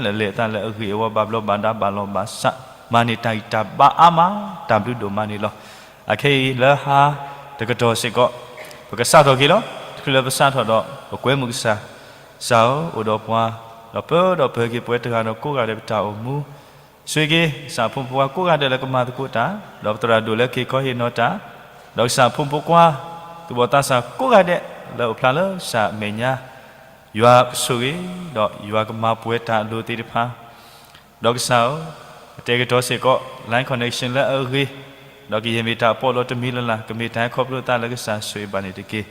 လၢလဲၤအသးလၢအဂ့ၤအဝါ ဘၣ်ဘျီးဘၣ်ဒါ ဘၣ်လီၢ်ဘၣ်စး မၤန့ၢ်တၢ်ဂံၢ်တၢ်ဘါအါမး တၢ်ဘျုးဒိၣ်မးန့ၣ်လီၤ. အခဲအံၤလၢဟါတကတီၢ်စ့ၢ်ကီး ပကစးထီၣ်က့ၤလီၤ. တချုးလၢပစးထီၣ်ဒီး ပကွဲမုာ်ကစၢ်, ကစၢ်ဧၢ, အိၣ်ဒီးပှၤ, ဒီးပၢဒီးပၢၤက့ၤပှၤတဂၤဒီးကိးဂၤဒဲးပတၢ်အိၣ်မူ ဆိၣ်ဂ့ၤက့ၤ ကစၢ်အဖိမုၣ်ဖိခွါကိးဂၤဒဲးလၢကမၤသကိးတၢ်, ဒီးပသရၣ်ဒိၣ်လၢက့ၤခီဟ့ၣ်နီၤတၢ်, ဒီးကစၢ်အဖိမုၣ်ဖိခွါ သူၣ်ဘီၣ်သးစၢ်ကိးဂၤဒဲး လၢအိၣ်ဖျါလၢကစၢ်အမဲာ်ညါ, ယွၤကဆိၣ်ဂ့ၤ ဒီးယွၤကမၤပှဲၤတၢ်အလိၤသ့ၣ်တဖၣ်, ဒီးကစၢ်ဧၢ, အတဲာ်ကတီၤစ့ၢ်ကီး line connection လၢအဂ့ၤ, ဒီးကယဲၢ်မ့ၢ်တၢ်ပီးလီၤတမံၤလၢ်လၢ် ကမ့ၢ်တၢ်ဟဲခီဖျိသးလၢကစၢ်ဆိၣ်ဂ့ၤဘၣ်န့ၣ်တက့ၢ်.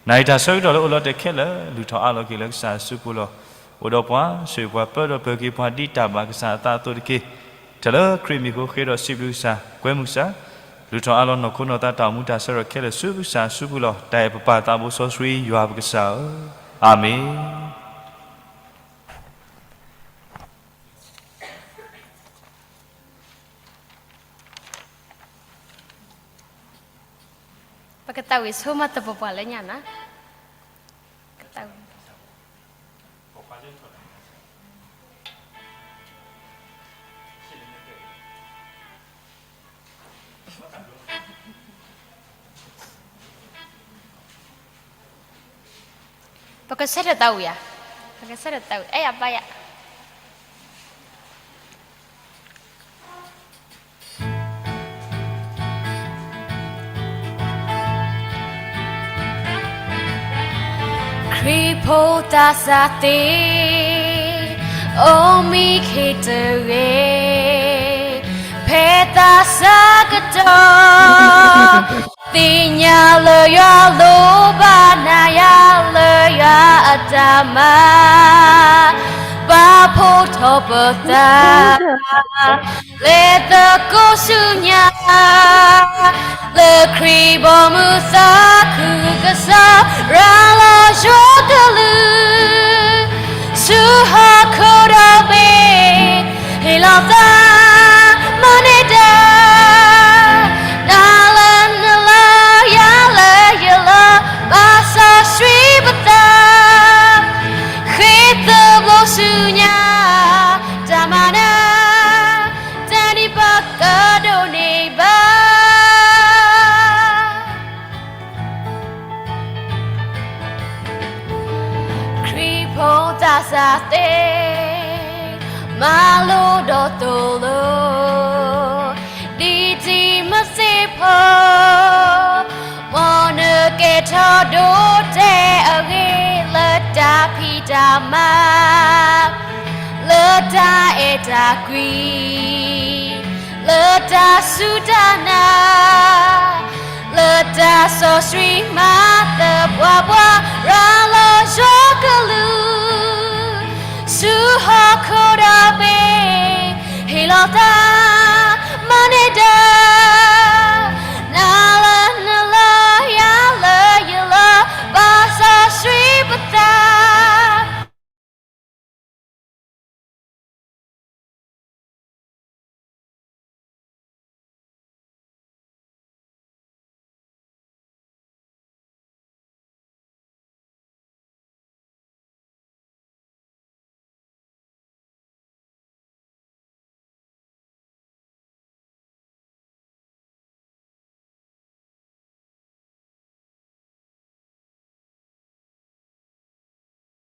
နၤအံၤတၢ်ဆၢကတီၢ်လၢအိၣ်လီၤတဲာ်ခဲလၢာ် လုၢ်ထီၣ်အးလီၤက့ၤလၢကစၢ်အစုပူၤလီၤ. အိၣ်ဒီးပှၤ, ဆိၣ်ဂ့ၤပှၤ, ပၢဒီးပၢၤက့ၤပှၤဒ်တၢ်ဘၣ်ကစၢ်အသးအသိးတက့ၢ်. တၢ်လၢခရံာ်မံၤအဃိ ဃ့ဒီးစံးဘျုးကစၢ်, ကွဲမုာ်ကစၢ်, လုၢ်ထီၣ်အးလီၤနီၢ်ခိနီၢ်သးတၢ်အိၣ်မူတၢ်ဆၢထၢၣ်ခဲလၢာ်ဆူကစၢ်အစုပူၤလီၤ. တၢ်အဲၣ်ပပၢ်သးဘိစီဆှံယွၤပကစၢ်ဧၢ, အၤမ့ၣ်. ပကသးဝံၣ်ဆိမး သပှၢ်ပှၢ်လၢညါနီၤ. ပကဆၢထၢၣ်သးဝံၣ်ဧါ, ပကဆၢထၢၣ်သးဝံၣ် အဲၣ်ယၤပါယၤ. ခရံာ်ဖိသးစၢ်သ့ၣ်, အိၣ်မံခ့တဂ့ၤ, ဖဲသးစၢ်ကတီၢ်, သ့ၣ်ညါလၢယွၤလိၣ်ဘၣ်နၤယၤလၢယွၤအတၢ်မၤ, ပာ်ဖှိၣ်ထီၣ်ပသး လဲၤသကိးဆူညါ, လၢခရံာ်ဘီမုၢ်သးခုကစီၣ်ရၤလီၤယွၤကလုၢ်, ဆူဟီၣ်ခိၣ်ဒီဘ့ၣ်, ဟ့ၣ်လီၤသး မၤန့ၢ်တၢ်, နၤလၢနလၢ ယၤလၢယလၢ ဘၣ်စီဆှံပသး, ဃ့သဘျိဆူညါ, တၢ်မၤနၢၤ တၢ်န့ၣ်ပကဒိးန့ၢ်ဘၣ်. ခရံာ်ဖိသးစၢ်သ့ၣ်, မၤလိဒီးသိၣ်လိ, ဒ်တံၤမစ့ၢ်ဖိ, မ်နကဲထီၣ်ဒိၣ်တဲာ်အဂ့ၢ် လၢတၢ်ဖံးတၢ်မၤ, လၢတၢ်အဲၣ်တၢ်ကွံ လၢတၢ်စူၢ်တၢ်နာ်, လၢတၢ်စီဆှံမၤသပှၢ်ပှၢ် ရၤလီၤယွၤကလုၢ်, ဆူဟီၣ်ခိၣ်ဒီဘ့ၣ်, ဟ့ၣ်လီၤသး မၤန့ၢ်တၢ်, နၤလၢနလၢ ယၤလၢယလၢ ဘၣ်စီဆှံပသး.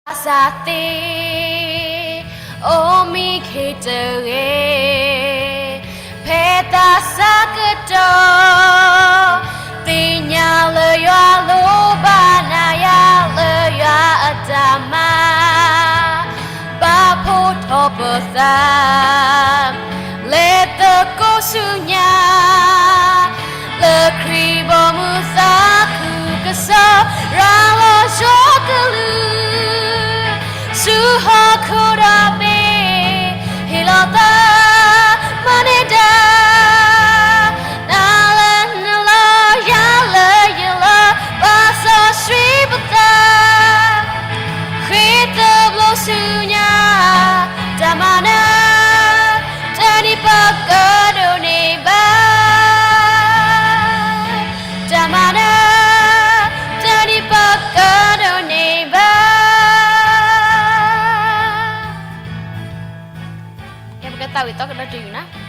သးစၢ်သ့ၣ်, အိၣ်မံခ့တဂ့ၤ, ဖဲသးစၢ်ကတီၢ်, သ့ၣ်ညါလၢယွၤလိၣ်ဘၣ်နၤယၤလၢယွၤအတၢ်မၤ, ပာ်ဖှိၣ်ထီၣ်ပသး လဲၤသကိးဆူညါ, လၢခရံာ်ဘီမုၢ်သးခုကစီၣ် ရၤလီၤယွၤကလုၢ်, ဆူဟီၣ်ခိၣ်ဒီဘ့ၣ်, ဟ့ၣ်လီၤသး မၤန့ၢ်တၢ်, နၤလၢနလၢ ယၤလၢယလၢ ဘၣ်စီဆှံပသး, ဃ့သဘျိဆူညါ, တၢ်မၤနၢၤ တၢ်န့ၣ်ပကဒိးန့ၢ်ဘၣ်, တၢ်မၤနၢၤ တၢ်န့ၣ်ပကဒိးန့ၢ်ဘၣ်. သးဝံၣ်သီကဒီးတယုၢ်နၤ.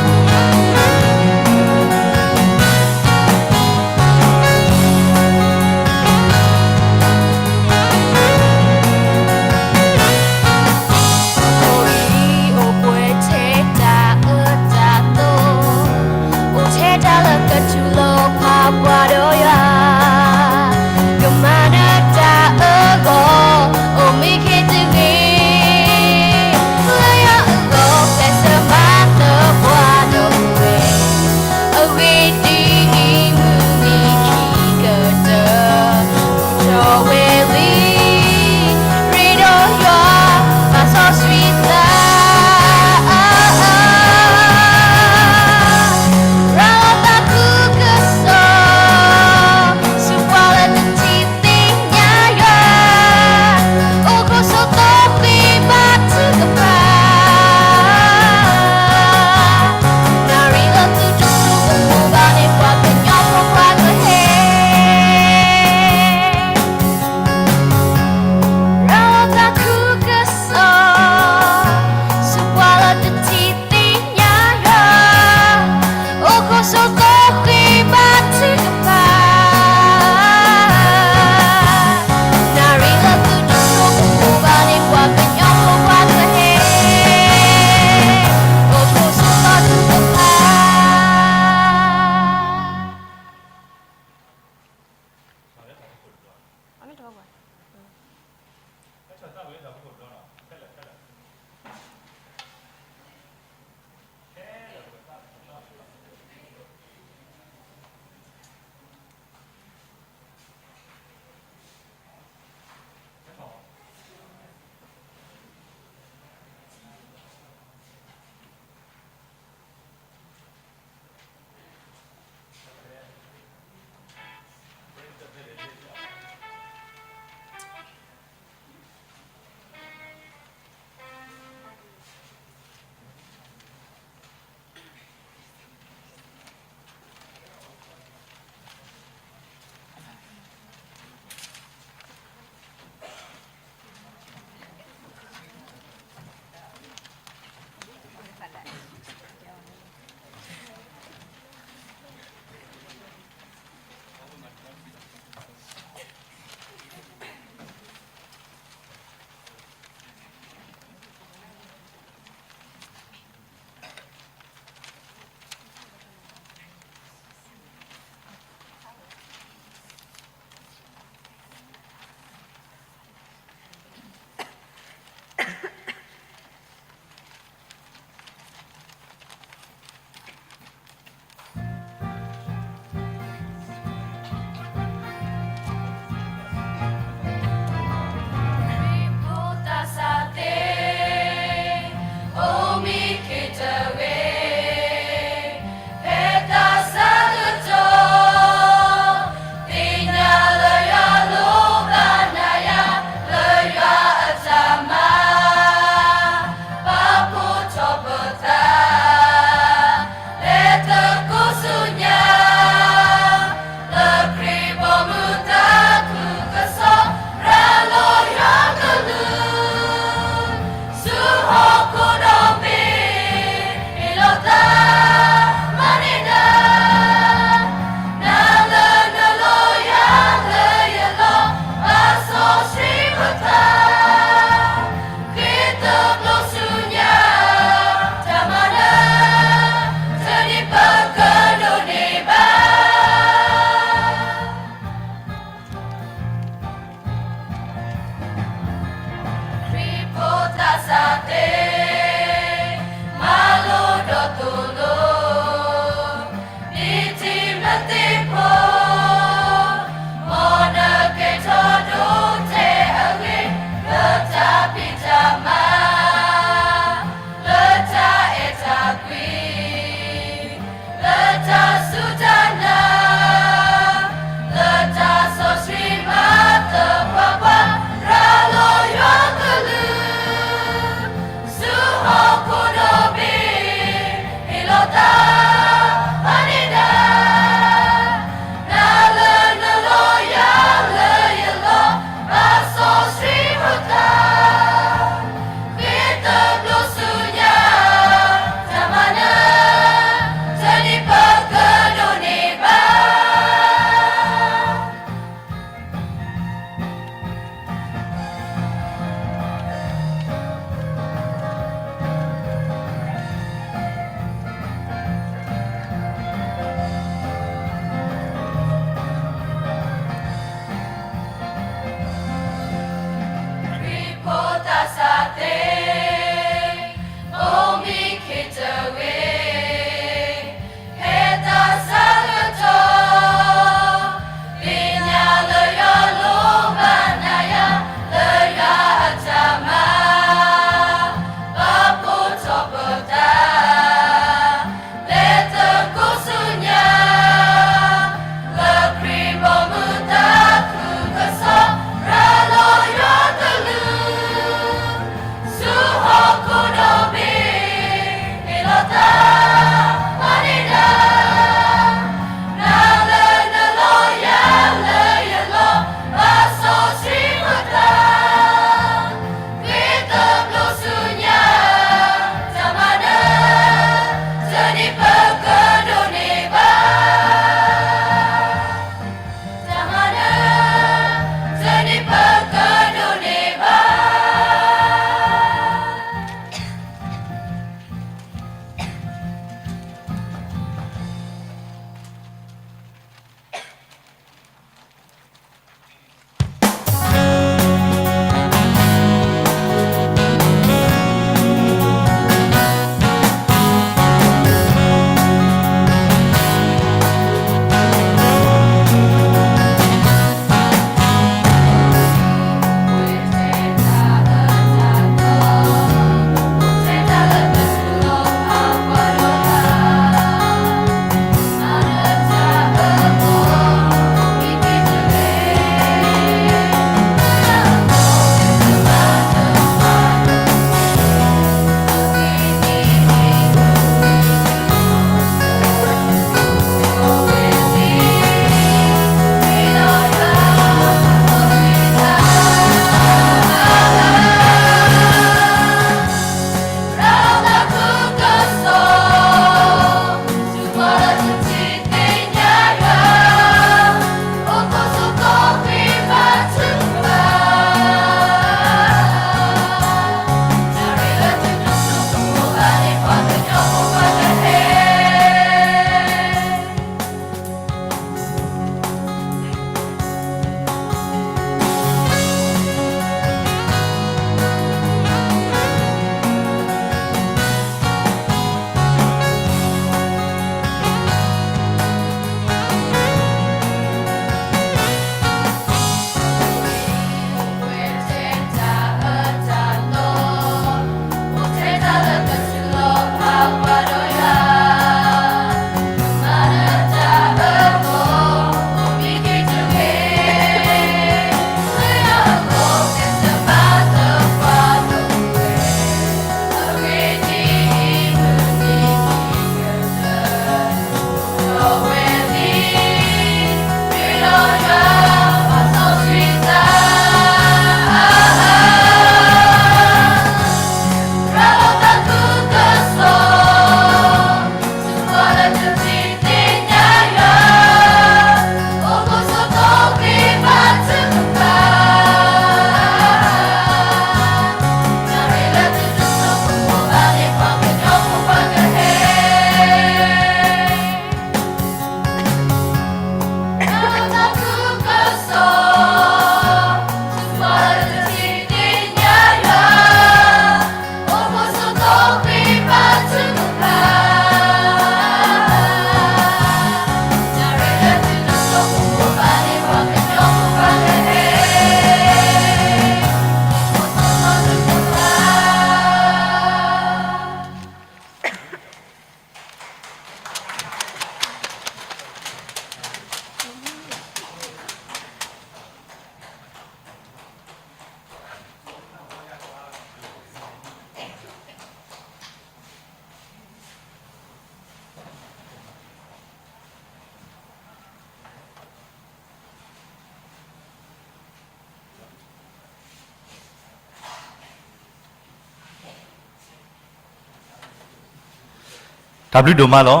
တၢ်ဘျုးဒိၣ်မးလီၤ.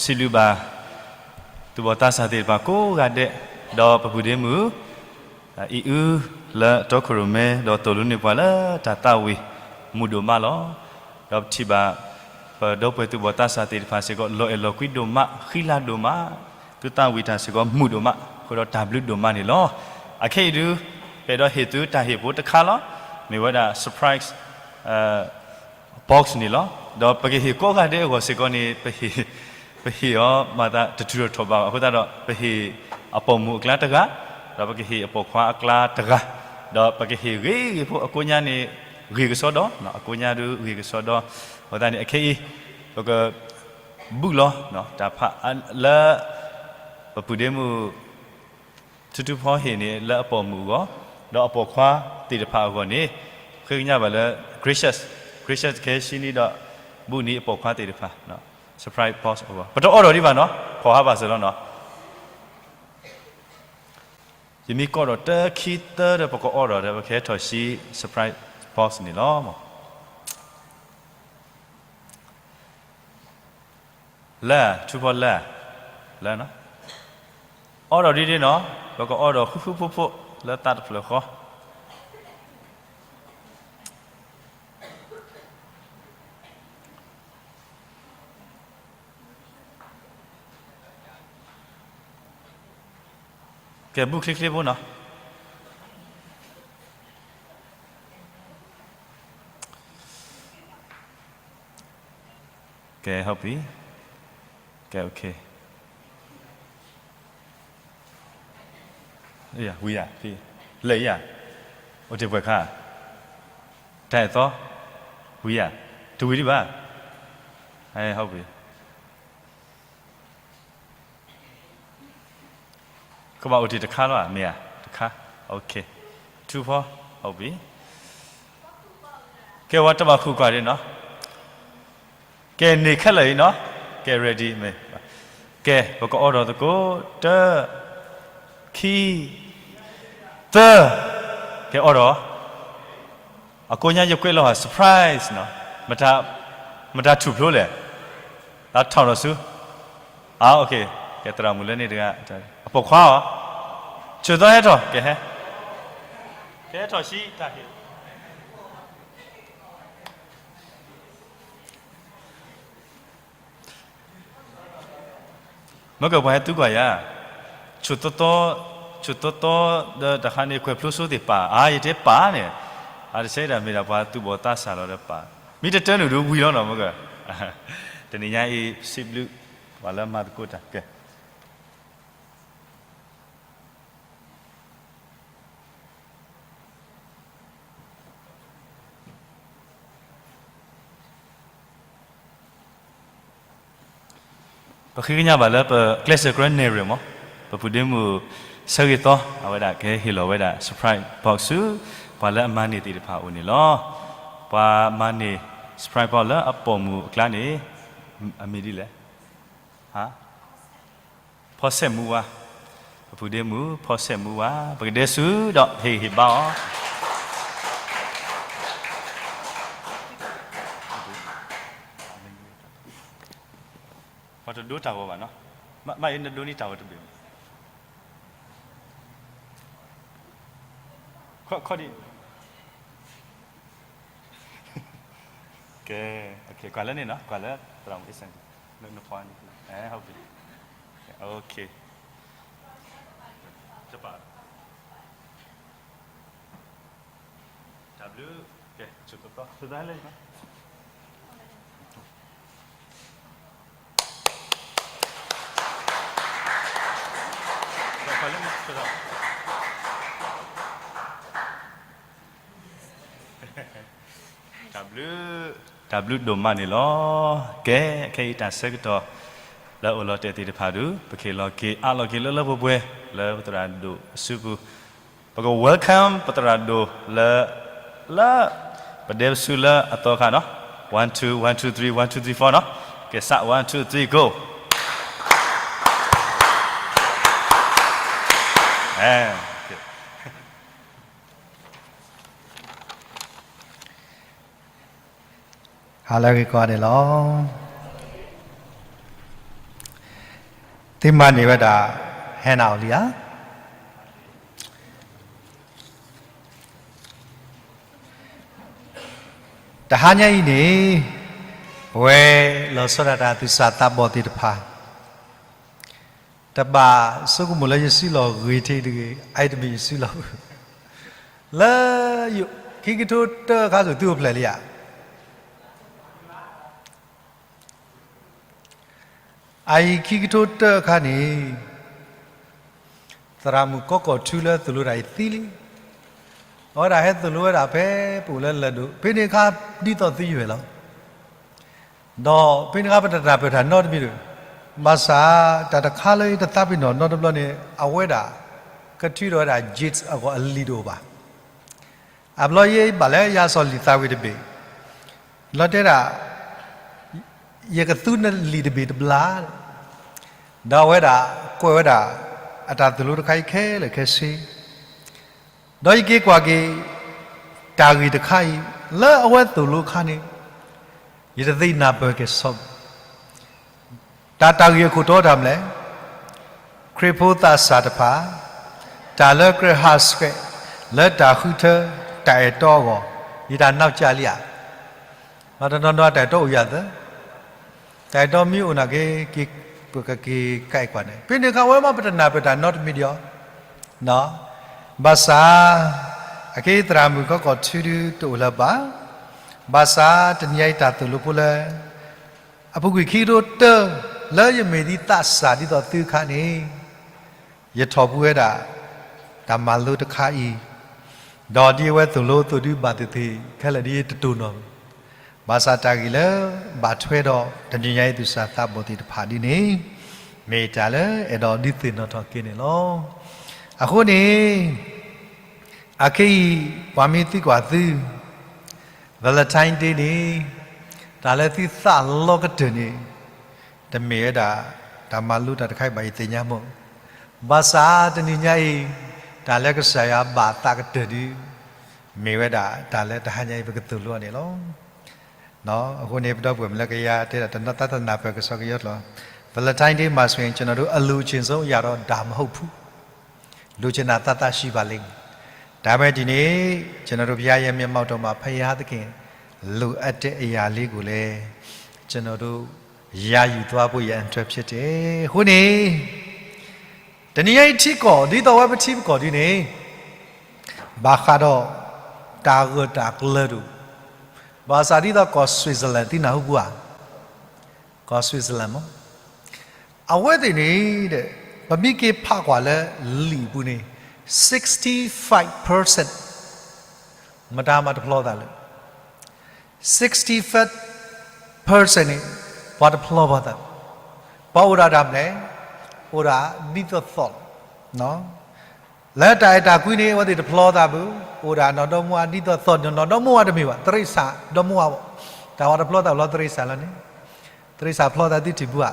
စံးဘျုးဘၣ် သူၣ်ဘီၣ်သးစၢ်သ့ၣ်တဖၣ်ကိးဂၤဒဲး, ဒီးပပုၢ်ဒ့မုၣ် အံၣ်အု လၢတီခိၣ်ရိၣ်မဲ ဒီးသိၣ်လိန့ၢ်ပှၤလၢတၢ်သးဝံၣ် မုာ်ဒိၣ်မးလီၤ. ဒီးပထံၣ်ဘၣ် ပဒီပုၢ်ဝဲၢ်သူၣ်ဘီၣ်သးစၢ်သ့ၣ်တဖၣ်စ့ၢ်ကီး လီၤအဲၣ်လီၤကွံဒိၣ်မး, ဃံလၤဒိၣ်မး, သုသးဝံၣ်တၢ်စ့ၢ်ကီးမုာ်ဒိၣ်မး, အဃိဒီးတၢ်ဘျုးဒိၣ်မးန့ၣ်လီၤ. အခဲအံၤဒုး ပအဲၣ်ဒိးဟ့ၣ်သုတၢ်ဟ့ၣ်ဖိတခါလီၤ. မ့ၢ်ဝဲဒၣ် surprise box န့ၣ်လီၤ. ဒီးပကဟ့ၣ်ကိးဂၤဒဲးအဂီၢ်စ့ၢ်ကီးန့ၣ် ပဟ့ၣ်အီၤမၤသးတထုးထီၣ်ထီၣ်ဘးဘၣ်. အဃိသတးဒီး ပဟ့ၣ်အပိာ်မုၣ်အကျါတဂၤ, ဒီးပကဟ့ၣ်အပိာ်ခွါအကျါတဂၤ, ဒီးပကဟ့ၣ်ဂ့ၤဂ့ၤဖိအကိးညါန့ၣ် ဂ့ၤကစီဒီ, အကိးညါဒုးဂ့ၤကစီဒီ. အဃိသတးန့ၣ် အခဲအံၤ ပက ဘုၣ်လီၤ တၢ်ဖးလၢ ပပုၢ်ဒ့မုၣ် ထူထူဖီဟ့ၣ်န့ၣ် လၢအပိာ်မုၣ်အဂီၢ်, ဒီးအပိာ်ခွါသ့ၣ်တဖၣ်အဂီၢ်န့ၣ် ဃ့ကညးဘၣ်လၢ gracious, gracious ကဟဲဆှံနံဒီး ဘုၣ်နံအပိာ်ခွါသ့ၣ်တဖၣ် surprise box အဂီၢ် ပတအီၣ်ဒီးဒံးဘၣ်နီၤ, ဖီၣ်ဟးဘၣ်စၢၤလီၤနီၤ. ယမ့ၢ်ကိးဒီးတၢ ခံ သၢဒီး ပကအီၣ်ဒီးဒီး ပကဟဲထီၣ်ဆှံ surprise box န့ၣ်လီၤ. လၢ ထူဖီလၢ လၢနီၤ, အီၣ်ဒီးဒ်န့ၣ်နီၤ, ပကအီၣ်ဒီးဃူဃူဖိးဖိး လၢသးတဖျၢၣ်ဃီ. ကဲ ဘုၣ်ချ့ချ့ဖိနီၤ. ကဲ ဟုတ်ပြီ, ကဲ okay. ဝံၤယၤ, လဲၤယၤ, အိၣ်တ့ၢ်ပှဲၤခါ, တၢ်အဲၣ်သီ, ဝံၤယၤ, တဝံၤဒံးဘၣ်, ဟုတ်ပြီ. ကဘၣ်အိၣ်တ့ၢ်တခါလီၤဧါ, မ့ၢ်ဧါ, တခါ, okay. ထူဖီ, ဟုတ်ပြီ. ကဲ ဝဲတဘၣ်ဃုာ်ကွၢ်ဒ်နီၤ. ကဲ န့ၢ်ခဲလၢာ်အံၤနီၤ, ကဲ ready မ့ၢ်, ကဲ ပကအီၣ်ဒီးသကိး တၢ ခံ သၢ, ကဲအီၣ်ဒီး, အကိးညါယကွဲးလီၤ surprise နီၤ, မတၤ, မတၤထူၣ်ဖျိလဲၣ်, တၢ်ထီၣ်ဒီးဆူ, အါ okay, ကဲသရၣ်မုၣ်လၢန့ၣ်တဂၤ, အပိာ်ခွါအီၤ, ဆၢသီဟဲထီၣ်, ကဲဟဲ, ကဲထီၣ်ဆံတၢ်ဟ့ၣ် မ့ၢ်ကပှၤဟဲသုကွၢ်ယၤ, ဆူၣ်သီသီ, ဆူၣ်သီသီ, ဒီးတခါန့ၣ် ကွဲးဖျိစိသ့ၣ်ပာ်, အါ ယတဲပာ်န့ၣ်, အါ တဆဲဒၣ်မ့ၢ်ဒၣ်ပှၤသူၣ်ဘီၣ်သးစၢ်လီၤဒီးပာ်, မ့ၢ်တတၢနုာ်ဒုးဝံၤလီၤနီၤ မ့ၢ်က, တနံၤညါအံၤ စံးဘျုး ပှၤလၢမၤသကိးတၢ်, ကဲ ပဃ့ကညးဘၣ်လၢပကျဲးစၢးကြၢးနဲၣ်ရွဲၣ်မး, ပပုၢ်ဒ့မုၣ် ဆၢဂ့ၤသီ အဝဲဒၣ်ကဟဲဟ့ၣ်လီၤဝဲဒၣ် surprise box ဆူ ပှၤလၢအမၤန့ၢ်သ့ၣ်တဖၣ်အအိၣ်န့ၣ်လီၤ. ပှၤမၤန့ၢ် surprise box လၢအပိာ်မုၣ်အကျါန့ၣ် အမံၤဒ်လဲၣ်, ဟါ ဖီစဲးမူဝါ, ပပုၢ်ဒ့မုၣ် ဖီစဲးမူဝါ, ပကဒဲဆူဒီးဟ့ၣ်ဂံၢ်ဟ့ၣ်ဘါအီၤ. ပှၤတဒိတၢ်ဂီၤဘၣ်နီၤ, မ့ၢ်အံၤနဒိန့ၢ်တၢ်ဂီၤတဘ့ၣ်, ခီၣ်ဒံး ကဲ, ကွၢ်လၢန့ၣ်နီၤ, ကွၢ်လၢသရၣ်မုၣ်အ့ၣ်စၣ်, နဖီန့ၣ်, ဟုတ်ပြီ, okay, တပာ်, တၢ်ဘျုး, ကဲ, ဆူၣ်သီသီ, ဆူၣ်သီလၢန့ၣ်နီၤ. တၢ်ဘျုး, တၢ်ဘျုးဒိၣ်မးန့ၣ်လီၤ. ကဲ, ခဲအံၤတၢ်ဆၢကတီၢ် လၢအအိၣ်လီၤတဲာ်သ့ၣ်တဖၣ်ဒုး ပကဟ့ၣ်လီၤက့ၤအးလီၤက့ၤလၢလၢပှဲၤပှဲၤ လၢပသရၣ်ဒိၣ်အစုပူၤ, ပက welcome ပသရၣ်ဒိၣ်လၢ လၢ ပဒဲပစုလၢအသီခါနီၤ, one two, one two three, one two three four နီၤ, ကဲစး one two three go. ဟါလၢအဂ့ၤကိးဂၤဒဲးလီၤ. သုမၤန့ၢ်ဝဲဒၣ် ဟဲနၤအီၤလံဧါ. တဟါညါအံၤန့ၣ် ပဝဲလီၤဆီဒၣ်တၢ်သူၣ်စၢ်သးဘီၣ်သ့ၣ်တဖၣ် တဘၣ်ဆိကမိၣ်လၢယစုလီၢ်ဂ့ၤထံးတဂ့ၤ, အအံၤတမ့ၢ်ယစုလီၢ်ဘၣ်. လၢ ခံကထိတၢအခါ သုအိၣ်ဖျဲၣ်လံဧါ. အအံၤခံကထိတၢအခါန့ၣ် သရၣ်မုၣ်ကီကီၢ်ထူလၢသိၣ်လိတၢ်အံၤသံလံ. အဝဲဒၣ်ဟဲသိၣ်လိဝဲဒၣ်ဖဲပအိၣ်လၢလၢၢ်ဒိၣ် ဖဲန့ၣ်အခါဒ်သိးသုယွဲၢ်လီၤ. ဒီးဖဲန့ၣ်အခါပတနၢ်ပၢၢ်တၢ်နီတမံၤဒီး ဘၣ်ဆၣ်တၢ်တခါလၢယတသးပ့ၤနီၣ်နီတဘျီန့ၣ် အဝဲဒၣ် ကထုးထီၣ်ဝဲဒၣ် gate အဂီၢ်အလံာ်တအိၣ်ဘၣ်. အဘျီယဘၣ်လၢယအစီၣ်လံာ်သးဝံၣ်တဘ့ၣ်, လီၤတဲဒၣ် ယကသူနလံာ်တဘ့ၣ်တဘျီ, ဒီးအဝဲဒၣ်ကွဲးဝဲဒၣ် အတၢ်သိၣ်လိတခါအံၤခဲလၢာ်ခဲဆ့, ဒီးယက့ၤကွၢ်က့ၤ တၢ်ဂ့ၢ်တခါအံၤ လၢအဝဲသိၣ်လိအခါန့ၣ် ယတသ့ၣ်နၢ်ပၢၢ်က့ၤဆီဘၣ်. တၢ်တၢ်ဂ့ၢ်အခိၣ်တီတၢ်မနုၤလဲၣ်, ခရံာ်ဖိသးစၢ်တဖၣ် တၢ်လၢကြၢးဟးဆှဲး လၢတၢ်ဃုထၢ တၢ်အဲၣ်တီအဂီၢ် ယတၢ်နီၢ်ကၠၢလံဧါ. မ့ၢ်တနီၤနီၤတၢ်အဲၣ်တီအိၣ်ယၤသၢ, တၢ်အဲၣ်တီမ့ၢ်အိၣ်နာ်က့ ပကက့ၤကဲကွၢ်န့ၣ် ဖဲန့ၣ်အခါဝဲမ့ၢ်ပတနၢ်ပၢၢ်တၢ်နီတမံၤဒီး ဘၣ်ဆၣ် အက့သရၣ်မုၣ်ကီကီၢ်ထူဒုတအိၣ်လၢၤဘၣ်. ဘၣ်ဆၣ်တနံၤညါအံၤတၢ်သိၣ်လိဖိလၢ အပူၤကွံာ်ခံကထိတၢ လၢယမ့ၢ်ဒ်သးစၢ်ဒ်သိးသုအခါန့ၣ် ယထီၣ်ပူၤဝဲဒၣ် တၢ်မၤလိတခါအံၤ, ဒီးဒ်အဝဲသိၣ်လိအသိးဒုဘၣ်သ့ၣ်သ့ၣ် ခဲလၢာ်ဒ်ယတတိၢ်နီၣ်ဘၣ်. ဘၣ်ဆၣ်တၢ်ဂ့ၢ်လၢဘၣ်ထွဲဒီးတနံၤညါအံၤသူၣ်စၢ်သးဘီၣ်သ့ၣ်တဖၣ်ဒ်န့ၣ် မ့ၢ်တၢ်လၢအဲၣ်ဒိးဒုးသ့ၣ်နီၣ်ထီၣ်က့ၤန့ၣ်လီၤ. အဃိန့ၣ် အခဲအံၤ ပှၤမ့ၢ်သံကွၢ်သု Valentine Day န့ၣ် တၢ်လၢသုသးလီကတၢၢ်န့ၣ် တမ့ၢ်ဝဲဒၣ် တၢ်မၤလိတၢ်တခါအံၤဘၣ်ယသ့ၣ်ညါမး. ဘၣ်ဆၣ်တနံၤညါအံၤ တၢ်လၢကစၢ်ယွၤဘၣ်သးကတၢၢ်ဒု မ့ၢ်ဝဲဒၣ်တၢ်လၢတဟါညါအံၤပကသိၣ်လိအီၤန့ၣ်လီၤ. အဃိန့ၣ် ပဒီပုၢ်ဝဲၢ်မ့ၢ်လၢကယၤတဲဒၣ်တၢ်သးနၢ်ပၢၢ်ကစီၣ်ကယီကျိာ် Valentine Day မှာဆိုရင် ကျွန်တော်တို့ အလိုချင်ဆုံးအရာတော့ ဒါမဟုတ်ဘူး လိုချင်တာ သပ်သပ်ရှိပါလိမ့်မယ်. ဒါပေမဲ့ ဒီနေ့ ကျွန်တော်တို့ ဘုရားရဲ့ မျက်မှောက်တော်မှာ ဘုရားသခင် လိုအပ်တဲ့အရာလေးကိုလည်း ကျွန်တော်တို့ ရယူသွားဖို့ရန်အတွက်ဖြစ်တယ်။ အဃိန့ၣ် တနံၤညါအံၤထံကီၢ် ဒ်သိးဝဲပထံပကီၢ်ဒ်န့ၣ် ဘၣ်ဃးဒီး တၢ်ဂၢၢ်တၢ်ကျၢၤဒိၣ်, ဘၣ်ဆၣ်ဒ်သိးကီၢ် Switzerland သုနၢ်ဟူပူၤဧါ, ကီၢ် Switzerland မး အဝဲသ့ၣ်န့ၣ် ပမ့ၢ်က့ၤဖးကွၢ်လၢလံာ်အပူၤန့ၣ် sixty-five percent မတၤမၤတဖျီသးလၢ sixty-five percent န့ၣ် ပှၤတဖျီဘၣ်သး, ပှၤအိၣ်ဒၣ်တၢ်မနုၤလဲၣ်, အိၣ်ဒၣ်ဒ်သိးသိးလီၤ. လၢတၢ်အဲၣ်တၢ်ကွံန့ၣ် အဝဲသ့ၣ်တဖျီသးဘၣ်, အိၣ်ဒၣ်နီၢ်ဒီမါဝၤဒ်သိးသိး, နီၢ်ဒီမါဝၤတမ့ၢ်ဘၣ်, တရံးစၢ်ဒီမါဝၤဘၣ်, တၢ်ဝဲတဖျီသးဘၣ်လီၤ တရံးစၢ်လီၤန့ၣ်, တရံးစၢ်ဖျီသးသုထံၣ်ပူၤဧါ.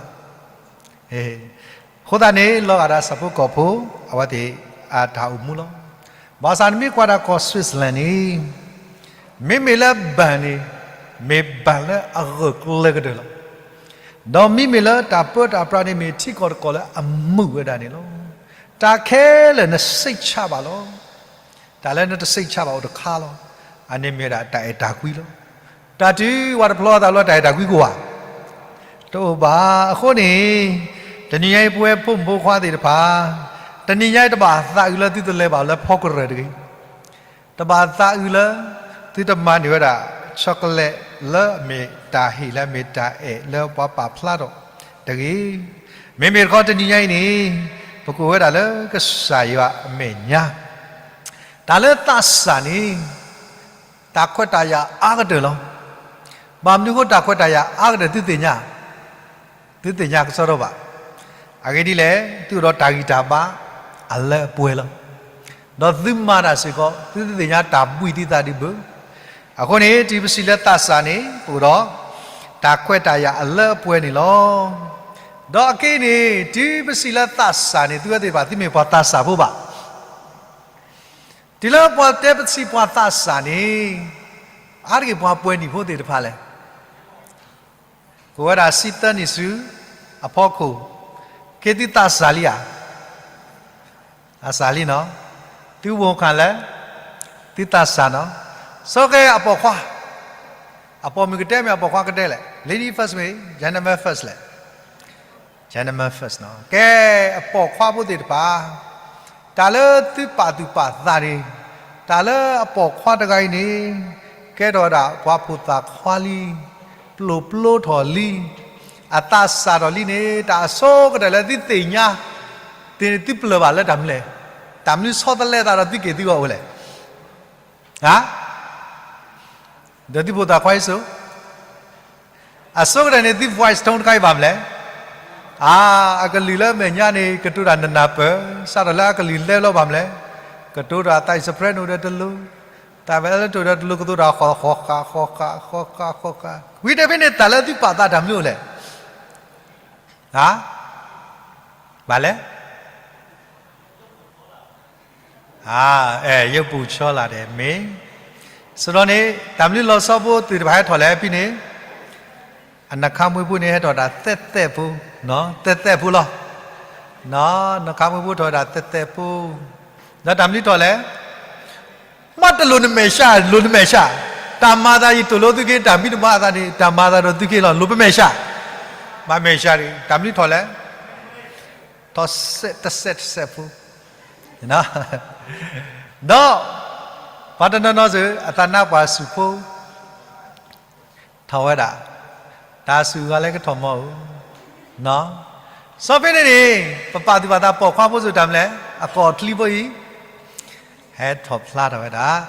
အဃိသတးန့ၣ် လီၤဂာ်ဒီးဆၣ်ဖိကီၢ်ဖိ အဝဲသ့ၣ်အတၢ်အိၣ်မူလီၤ. ဘၣ်ဆၣ်နမ့ၢ်ကွၢ်ဒၣ်ကီၢ် Switzerland န့ၣ် မ့မ့ၢ်လၢဘဏ်န့ၣ် မ့ၢ်ဘဏ်လၢအဂၢၢ်ကျၢၤကတၢၢ်လီၤ. ဒီးမ့မ့ၢ်လၢတၢ်ပၢတၢ်ပြးန့ၣ် မ့ၢ်ထံကီၢ်တကီၢ်လၢအမုာ်ဝဲဒၣ်န့ၣ်လီၤ. တၢ်ခဲလၢာ်နစိတ်ချပါလီၤ. တၢ်လၢနတစိတ်ချပါအိၣ်တခါလီၤ. အန့ၣ်မ့ၢ်ဝဲဒၣ်တၢ်အဲၣ်တၢ်ကွံလီၤ. တၢ်တုၤဝဲတဖျီသးလၢတၢ်အဲၣ်တၢ်ကွံကအိၣ်ဧါ. တအိၣ်ဘၣ်. အဃိန့ၣ် တနံၤညါအံၤပဝဲဖိမုၣ်ဖိခွါသ့ၣ်တဖၣ် တနံၤညါအံၤတဘၣ်သးအုးလၢသုတလဲၤဘၣ်လၢဖီကရၢၢ်တဂ့ၤ. တဘၣ်သးအုးလၢ သုတမၤန့ၢ်ဝဲဒၣ် chocolate လၢအမ့ၢ်တၢ်ဟ့ၣ်လၢအမ့ၢ်တၢ်အဲၣ်လၢပှၤပာ်ဖျါထီၣ်တဂ့ၤ. မ့မ့ၢ်တခီတနံၤညါအံၤန့ၣ် ပကအိၣ်ဝဲဒၣ်လၢကစၢ်ယွၤအမဲာ်ညါ တၢ်လၢသးစၢ်န့ၣ် တၢ်ခွဲးတၢ်ယာ်အါကတၢၢ်လီၤ. ဘၣ်မနုၤအဃိတၢ်ခွဲးတၢ်ယာ်အါကတၢၢ်သုသ့ၣ်ညါ, သုသ့ၣ်ညါကစီဒီဘၣ်. အဂ့ၢ်ဒ်လဲၣ်, သုအိၣ်ဒီးတၢ်ဂံၢ်တၢ်ဘါအလၢအပှဲၤလီၤ. ဒီးသုမၤတၢ်စ့ၢ်ကီး သုသ့ၣ်ညါတၢ်ဘှံးသုသးဒံးဘၣ်. အဃိန့ၣ် တုၤပစံးလၢသးစၢ်န့ၣ် ပအိၣ်ဒီး တၢ်ခွဲးတၢ်ယာ်အလၢအပှဲၤန့ၣ်လီၤ. ဒီးအက့ၢ်န့ၣ် တုၤပစံးလၢသးစၢ်န့ၣ် သုဝဲသ့ၣ်တဖၣ် သုမ့ၢ်ပှၤသးစၢ်ဖိဘၣ်. တုၤလၢပှၤတဲပစံးပှၤသးစၢ်န့ၣ် အါတက့ၢ်ပှၤပှဲၤနံၣ်ဖိသ့ၣ်တဖၣ်လဲၣ်. ကအိၣ်ဝဲဒၣ်ဆံသၢနံၣ်ဆူအဖီခိၣ်, ကဲသုသးစၢ်လံဧါ, အစၢ်လံနီၤ, သုဝိၢ်ခၣ်လဲၣ်, သုသးစၢ်နီၤ, စီၤကဲအပိာ်ခွါ, အပိာ်မုၣ်ကတဲမ့ၢ်အပိာ်ခွါကတဲလဲၣ်, lady first မ့ၢ် gentleman first လဲၣ်, gentleman first နီၤ, ကဲအပိာ်ခွါဖိသ့ၣ်တဖၣ် တၢ်လၢသုပာ်သူၣ်ပာ်သးန့ၣ်, တၢ်လၢအပိာ်ခွါတဂၤအံၤန့ၣ်, ကဲထီၣ်ဝဲဒၣ်ပှၤဖိသၣ်ခွါလံ, ပျိာ်ပျိထီၣ်လံ, အသးစၢ်ထီၣ်လံန့ၣ် တၢ်အဆိကတၢၢ်လၢသုသ့ၣ်ညါ, သ့ၣ်န့ၣ်သုပျၢၢ်ဘၣ်လၢတၢ်မနုၤလဲၣ်, တၢ်မနုၤဆီတလဲသးဒီးသုက့ၤသုဂီၢ်အိၣ်လဲၣ်, ဟါ ဒီးသုဖိသၣ်ခွါအံၤစိၤ, အဆိကတၢၢ်န့ၣ်သု voice tone တခါအံၤဘၣ်မလဲၣ်, အါ, အကလုၢ်လၢအမဲာ်ညါန့ၣ် ကတိၤတၢ်နနၢ်ပၢၢ်, စးထီၣ်လၢအကလုၢ်လဲၤလီၤဘၣ်မလဲၣ်, ကတိၤတၢ်သးအံၤ soprano ဒီးတလိၤ, သးအံၤ alto ဒီးတလိၤ ကတိၤတၢ်ဃီဃီဃာ်ဃီဃာ်ဃီဃာ်ဃီဃာ်, ဝံၤတဖဲန့ၣ် တၢ်လၢသုပာ်သးတၢ်မနုၤအိၣ်လဲၣ်, ဟါ ဘၣ်လဲၣ် အဲ ရုပ်ပုံချောလာတယ် မ့ၢ်, စဒီးန့ၣ် တၢ်မနုၤလီၤဆီဖိသ့ၣ်တဖၣ်ဟဲထီၣ်လဲၣ်ဖဲန့ၣ်, အနခါမွ့ဖိန့ၣ် ဟဲထီၣ်တၢ်သဲးသဲးဖိ, သဲးသဲးဖိလီၤ, နခါမွ့ဖိထီၣ်ဝဲဒၣ်သဲးသဲးဖိ, ဒီးတၢ်မနုၤထီၣ်လဲၣ်, မ့ၢ်တလိၣ်နမဲာ်ဆှး, လိၣ်နမဲာ်ဆှး, တၢ်မၤသးယတိၢ်လိသုခ့, တၢ်မံတမၤအသးန့ၣ် တၢ်မၤသးဒီးသုခ့လီၤ, လိၣ်ပမဲာ်ဆှး, မၤမဲာ်ဆှးဒံး, တၢ်မနုၤထီၣ်လဲၣ်, ထီၣ်စဲးတစဲးတစဲးဖိ, ဒီး ပှၤတနီၤနီၤစ့ၢ် အသးနါပှၢ်ဆူၣ်ဖိ ထီၣ်ဝဲဒၣ်, တၢ်ဆူၣ်ဂၤလၢကထီၣ်မီၤဧိၤ, စီၤဖဲန့ၣ်န့ၣ် ပပာ်သူၣ်ပာ်သးပိာ်ခွါဖိစ့ၢ်တၢ်မလဲၣ်, အကိာ်ချံဖိအံၤ ဟဲထီၣ်ဖျါထီၣ်ဝဲဒၣ်,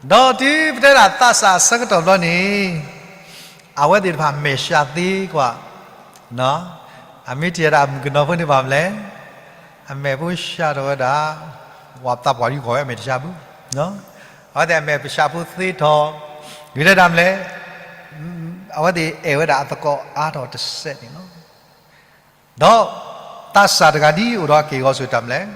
ဒီးတုၤပတဲဒၣ်သးစၢ်အဆၢကတီၢ်ဘျီန့ၣ်, အဝဲသ့ၣ်တဖၣ်မဲာ်ဆှးသ့ကွၢ်, အမ့ၢ်ထံၣ်ဝဲဒၣ်အမုၣ်ကနီၤဖိန့ၣ်ဘၣ်မလဲၣ်, အမဲာ်ဖိဆှးထီၣ်ဝဲဒၣ်, ဝဲသးပှၢ်ဒ်ကီၢ်ဝဲအမဲာ်တဆှးဘူး, အဝဲသ့ၣ်အမဲာ်ပဆှးဖိသ့ထီၣ်, ဂ့ၤတဲဒၣ်မလဲၣ်, အဝဲသ့ၣ်အဲၣ်ဝဲဒၣ်အသကိးအါထီၣ်တစဲးန့ၣ်လီၤ. ဒီးသးစၢ်တဂၤဒ်အိၣ်ဒီးအက့ၢ်အဂီၤစ့ၢ်တၢ်မလဲၣ်,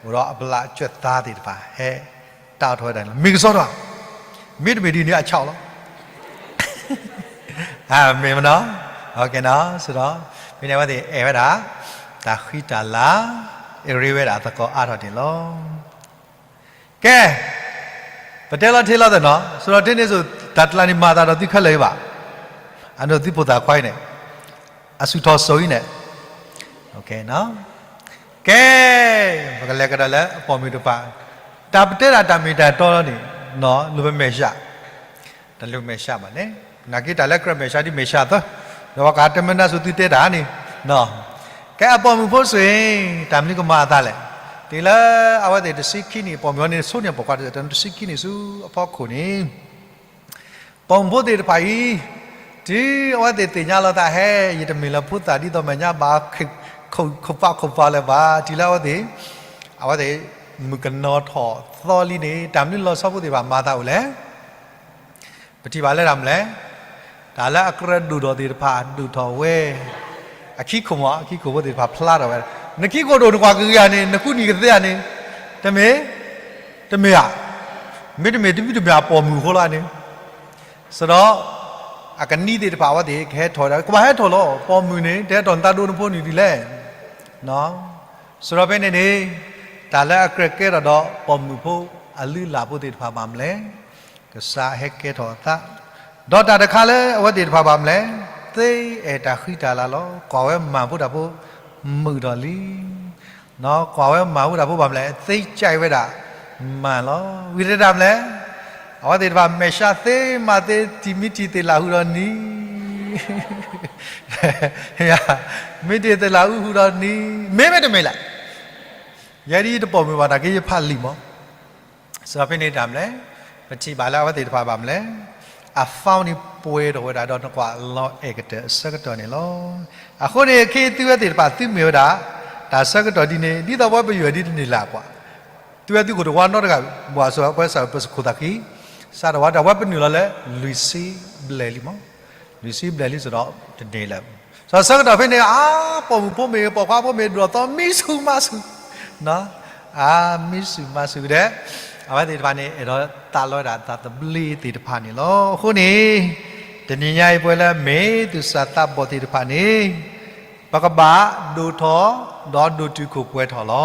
အိၣ်ဒီးအဘျးအစၢၤသးသ့ၣ်တဖၣ် ဟဲတၢ်အီၣ်ထီၣ်ဝဲဒၣ်န့ၣ်လီၤ. မ့ၢ်ကစီဒီဧါ, မ့တမ့ၢ်ဒ်န့ၣ်အဆၢလီၤ. မ့ၢ်မနီၤ, စဒီး ဖဲန့ၣ်အဝဲသ့ၣ်အဲၣ်ဝဲဒၣ် တၢ်ဃံတၢ်လၤ, အရ့ဝဲဒၣ်အသကိးအါထီၣ်န့ၣ်လီၤ. ကဲ, ပတဲလီၤထဲလီၤသ့ၣ်နီၤ, စဒီးထဲန့ၣ်စိၤ တၢ်တလးန့ၣ်မၤသးဒီးသုခဲလၢာ်အံၤဘၣ်, အဒိၣ်သုဖိသၣ်ခွါအံၤန့ၣ်, အဆူၣ်ထီၣ်စိၤအံၤန့ၣ်, ကဲ, ပကလဲၤကဒီးလၢအပိာ်မုၣ်တဖၣ်, တၢ်ပတဲဒၣ်တၢ်မ့ၢ်တၢ်တီလီၤန့ၣ်, လိၣ်ပမဲာ်ဆှး, တလိၣ်မဲာ်ဆှးဘၣ်န့ၣ်, နာ်က့တၢ်လၢကြၢးမဲာ်ဆှးဒ်မဲာ်ဆှးသၢ, ဒီးပှၤကဟးတမၢနၤစိၤသုတဲတၢ်န့ၣ်, ကဲအပိာ်မုၣ်ဖိစ့ၢ်, တၢ်မနုၤကမၤအသးလဲၣ်, တုၤလၢအဝဲသ့ၣ်တဆံခံနံၣ်အပိာ်မုၣ်အီၤန့ၣ် ဆိန့ၢ်ပိာ်ခွါတစဲး တဆံခံနံၣ်ဆူအဖီခိၣ်န့ၣ်, ပိာ်မုၣ်ဖိသ့ၣ်တဖၣ်အံၤ, တုၤအဝဲသ့ၣ်သ့ၣ်ညါလီၤသးဟဲ ယတမ့ၢ်လၢဖိသၣ်ဒ်သိးမဲာ်ညါဘၣ်, ခိၣ်ဖးခိၣ်ဖးလၢၤဘၣ်, တုၤလၢအဝဲသ့ၣ်, အဝဲသ့ၣ်, မုၣ်ကနီၤထီၣ်သီလံန့ၣ် တၢ်မနုၤလီၤဆီဖိသ့ၣ်တဖၣ်မၤသးအိၣ်လဲၣ် ပထံၣ်ဘၣ်လၢတၢ်မနုၤလဲၣ်, တၢ်လၢအကြၢးဒိၣ်ထီၣ်သ့ၣ်တဖၣ်ဒိၣ်ထီၣ်ဝဲ, အခံခိၣ်မး အခံခိၣ်ဖိသ့ၣ်တဖၣ်ဖျါထီၣ်ဝဲ, နခံခိၣ်ဒိၣ်နကွၢ်ကဂ့ၤဧါန့ၣ် နဃုနံၣ်ကသ့ဧါန့ၣ်, တမ့ၢ်, တမ့ၢ်ဧါ, မ့တမ့ၢ်တမံၤတမ့ၢ်အပိာ်မုၣ်အဃိလီၤန့ၣ်, စဒီး, အကနံသ့ၣ်တဖၣ်အဝဲသ့ၣ်ကဟဲထီၣ်ဝဲဒၣ် ကဘၣ်ဟဲထီၣ်လီၤ ပိာ်မုၣ်န့ၣ် တဟဲထီၣ်နသးဒိၣ်နဖိနုၢ်ဒ်လဲၣ် စဒီးဖဲန့ၣ်န့ၣ်, တၢ်လၢအကြၢးကဲထီၣ်ဒီးပိာ်မုၣ်ဖိအလုၢ်အလၢ်ဖိသ့ၣ်တဖၣ်ဘၣ်မနုၤလဲၣ်, ကစၢ်ဟဲကဲထီၣ်အသး, ဒီးတၢ်တခါလၢအဝဲသ့ၣ်တဖၣ်ဘၣ်မနုၤလဲၣ်, သ့အဲၣ်တၢ်ဃံတၢ်လၤလီၤ. ကွၢ်ဝဲမၤဖိတၢ်ဖိ, မုာ်ထီၣ်လံ ကွၢ်ဝဲမၤဖိတၢ်ဖိဘၣ်မနုၤလဲၣ်, သ့ကၠဲးဝဲဒၣ်မၤလီၤ. ဝံၤတဒၣ်မနုၤလဲၣ်, အဝဲသ့ၣ်တဖၣ်မဲာ်ဆှးသ့မၤသ့ တံၢ်မံတံၢ်သ့ၣ်လၢဟူဒီးနံၤ မံတံၢ်သ့ၣ်လၢဟူဟူဒီးနံၤ, မ့မ့ၢ်တမ့ၢ်လဲၣ်, ယဲဒ်ယတပိာ်မုၣ်ဘၣ်နာ်က့ ယဖးလံာ်မး, စဒီးဖဲန့ၣ်တၢ်မနုၤလဲၣ်, ပထံၣ်ဘၣ်လၢအဝဲသ့ၣ်တဖၣ်ဘၣ်မနုၤလဲၣ်, အ phone န့ၣ်ပှဲၤထီၣ်ဝဲဒၣ်ဒီးနကွၢ်လီၤအဲၣ်ကတၢၢ်အဆၢကတီၢ်န့ၣ်လီၤ. အဃိန့ၣ် ခဲအံၤသုဝဲသ့ၣ်တဖၣ်သုမ့ၢ်ဝဲဒၣ် တၢ်ဆၢကတီၢ်ဒ်န့ၣ် ဒ်သိးပဝဲပယွဲၢ်ဒ်တန့ၢ်လၢ်ကွၢ် သုဝဲသုခိၣ်တဝါနီတဂၤ ဘၣ်ဆၣ်ပဝဲစးပစခိၣ်သးခံ, စးထီၣ်ဝဲဒၣ်ဝဲပနုာ်လီၤလၢ လွံၢ်ဆံဘျဲၣ်လံမး, လွံၢ်ဆံဘျဲၣ်လံစ့ၢ်ဒီး တန့ၢ်လၢၤ, စးဆၢကတီၢ်ဖဲန့ၣ် အါ ပိာ်မုၣ်ဖိမ့ၢ်ဂ့ၤ ပိာ်ခွါဖိမ့ၢ်ဂ့ၤ ဒိၣ်ထီၣ်သီ မံဆူၣ်မၤဆူၣ်, အါ မံဆူၣ်မၤဆူၣ်ကဒဲး, အဝဲသ့ၣ်တဖၣ်န့ၣ် အဲၣ်ဒိးသးလီၤဝဲဒၣ်သးသဘျ့သ့ၣ်တဖၣ်န့ၣ်လီၤ. အဃိန့ၣ် တနံၤညါအံၤပဝဲလၢမ့ၢ်သူၣ်စၢ်သးဘီၣ်သ့ၣ်တဖၣ်န့ၣ် ပကဘၣ်ဒိၣ်ထီၣ်ဒီးဒိၣ်တုာ်ခိၣ်ပှဲၤထီၣ်လီ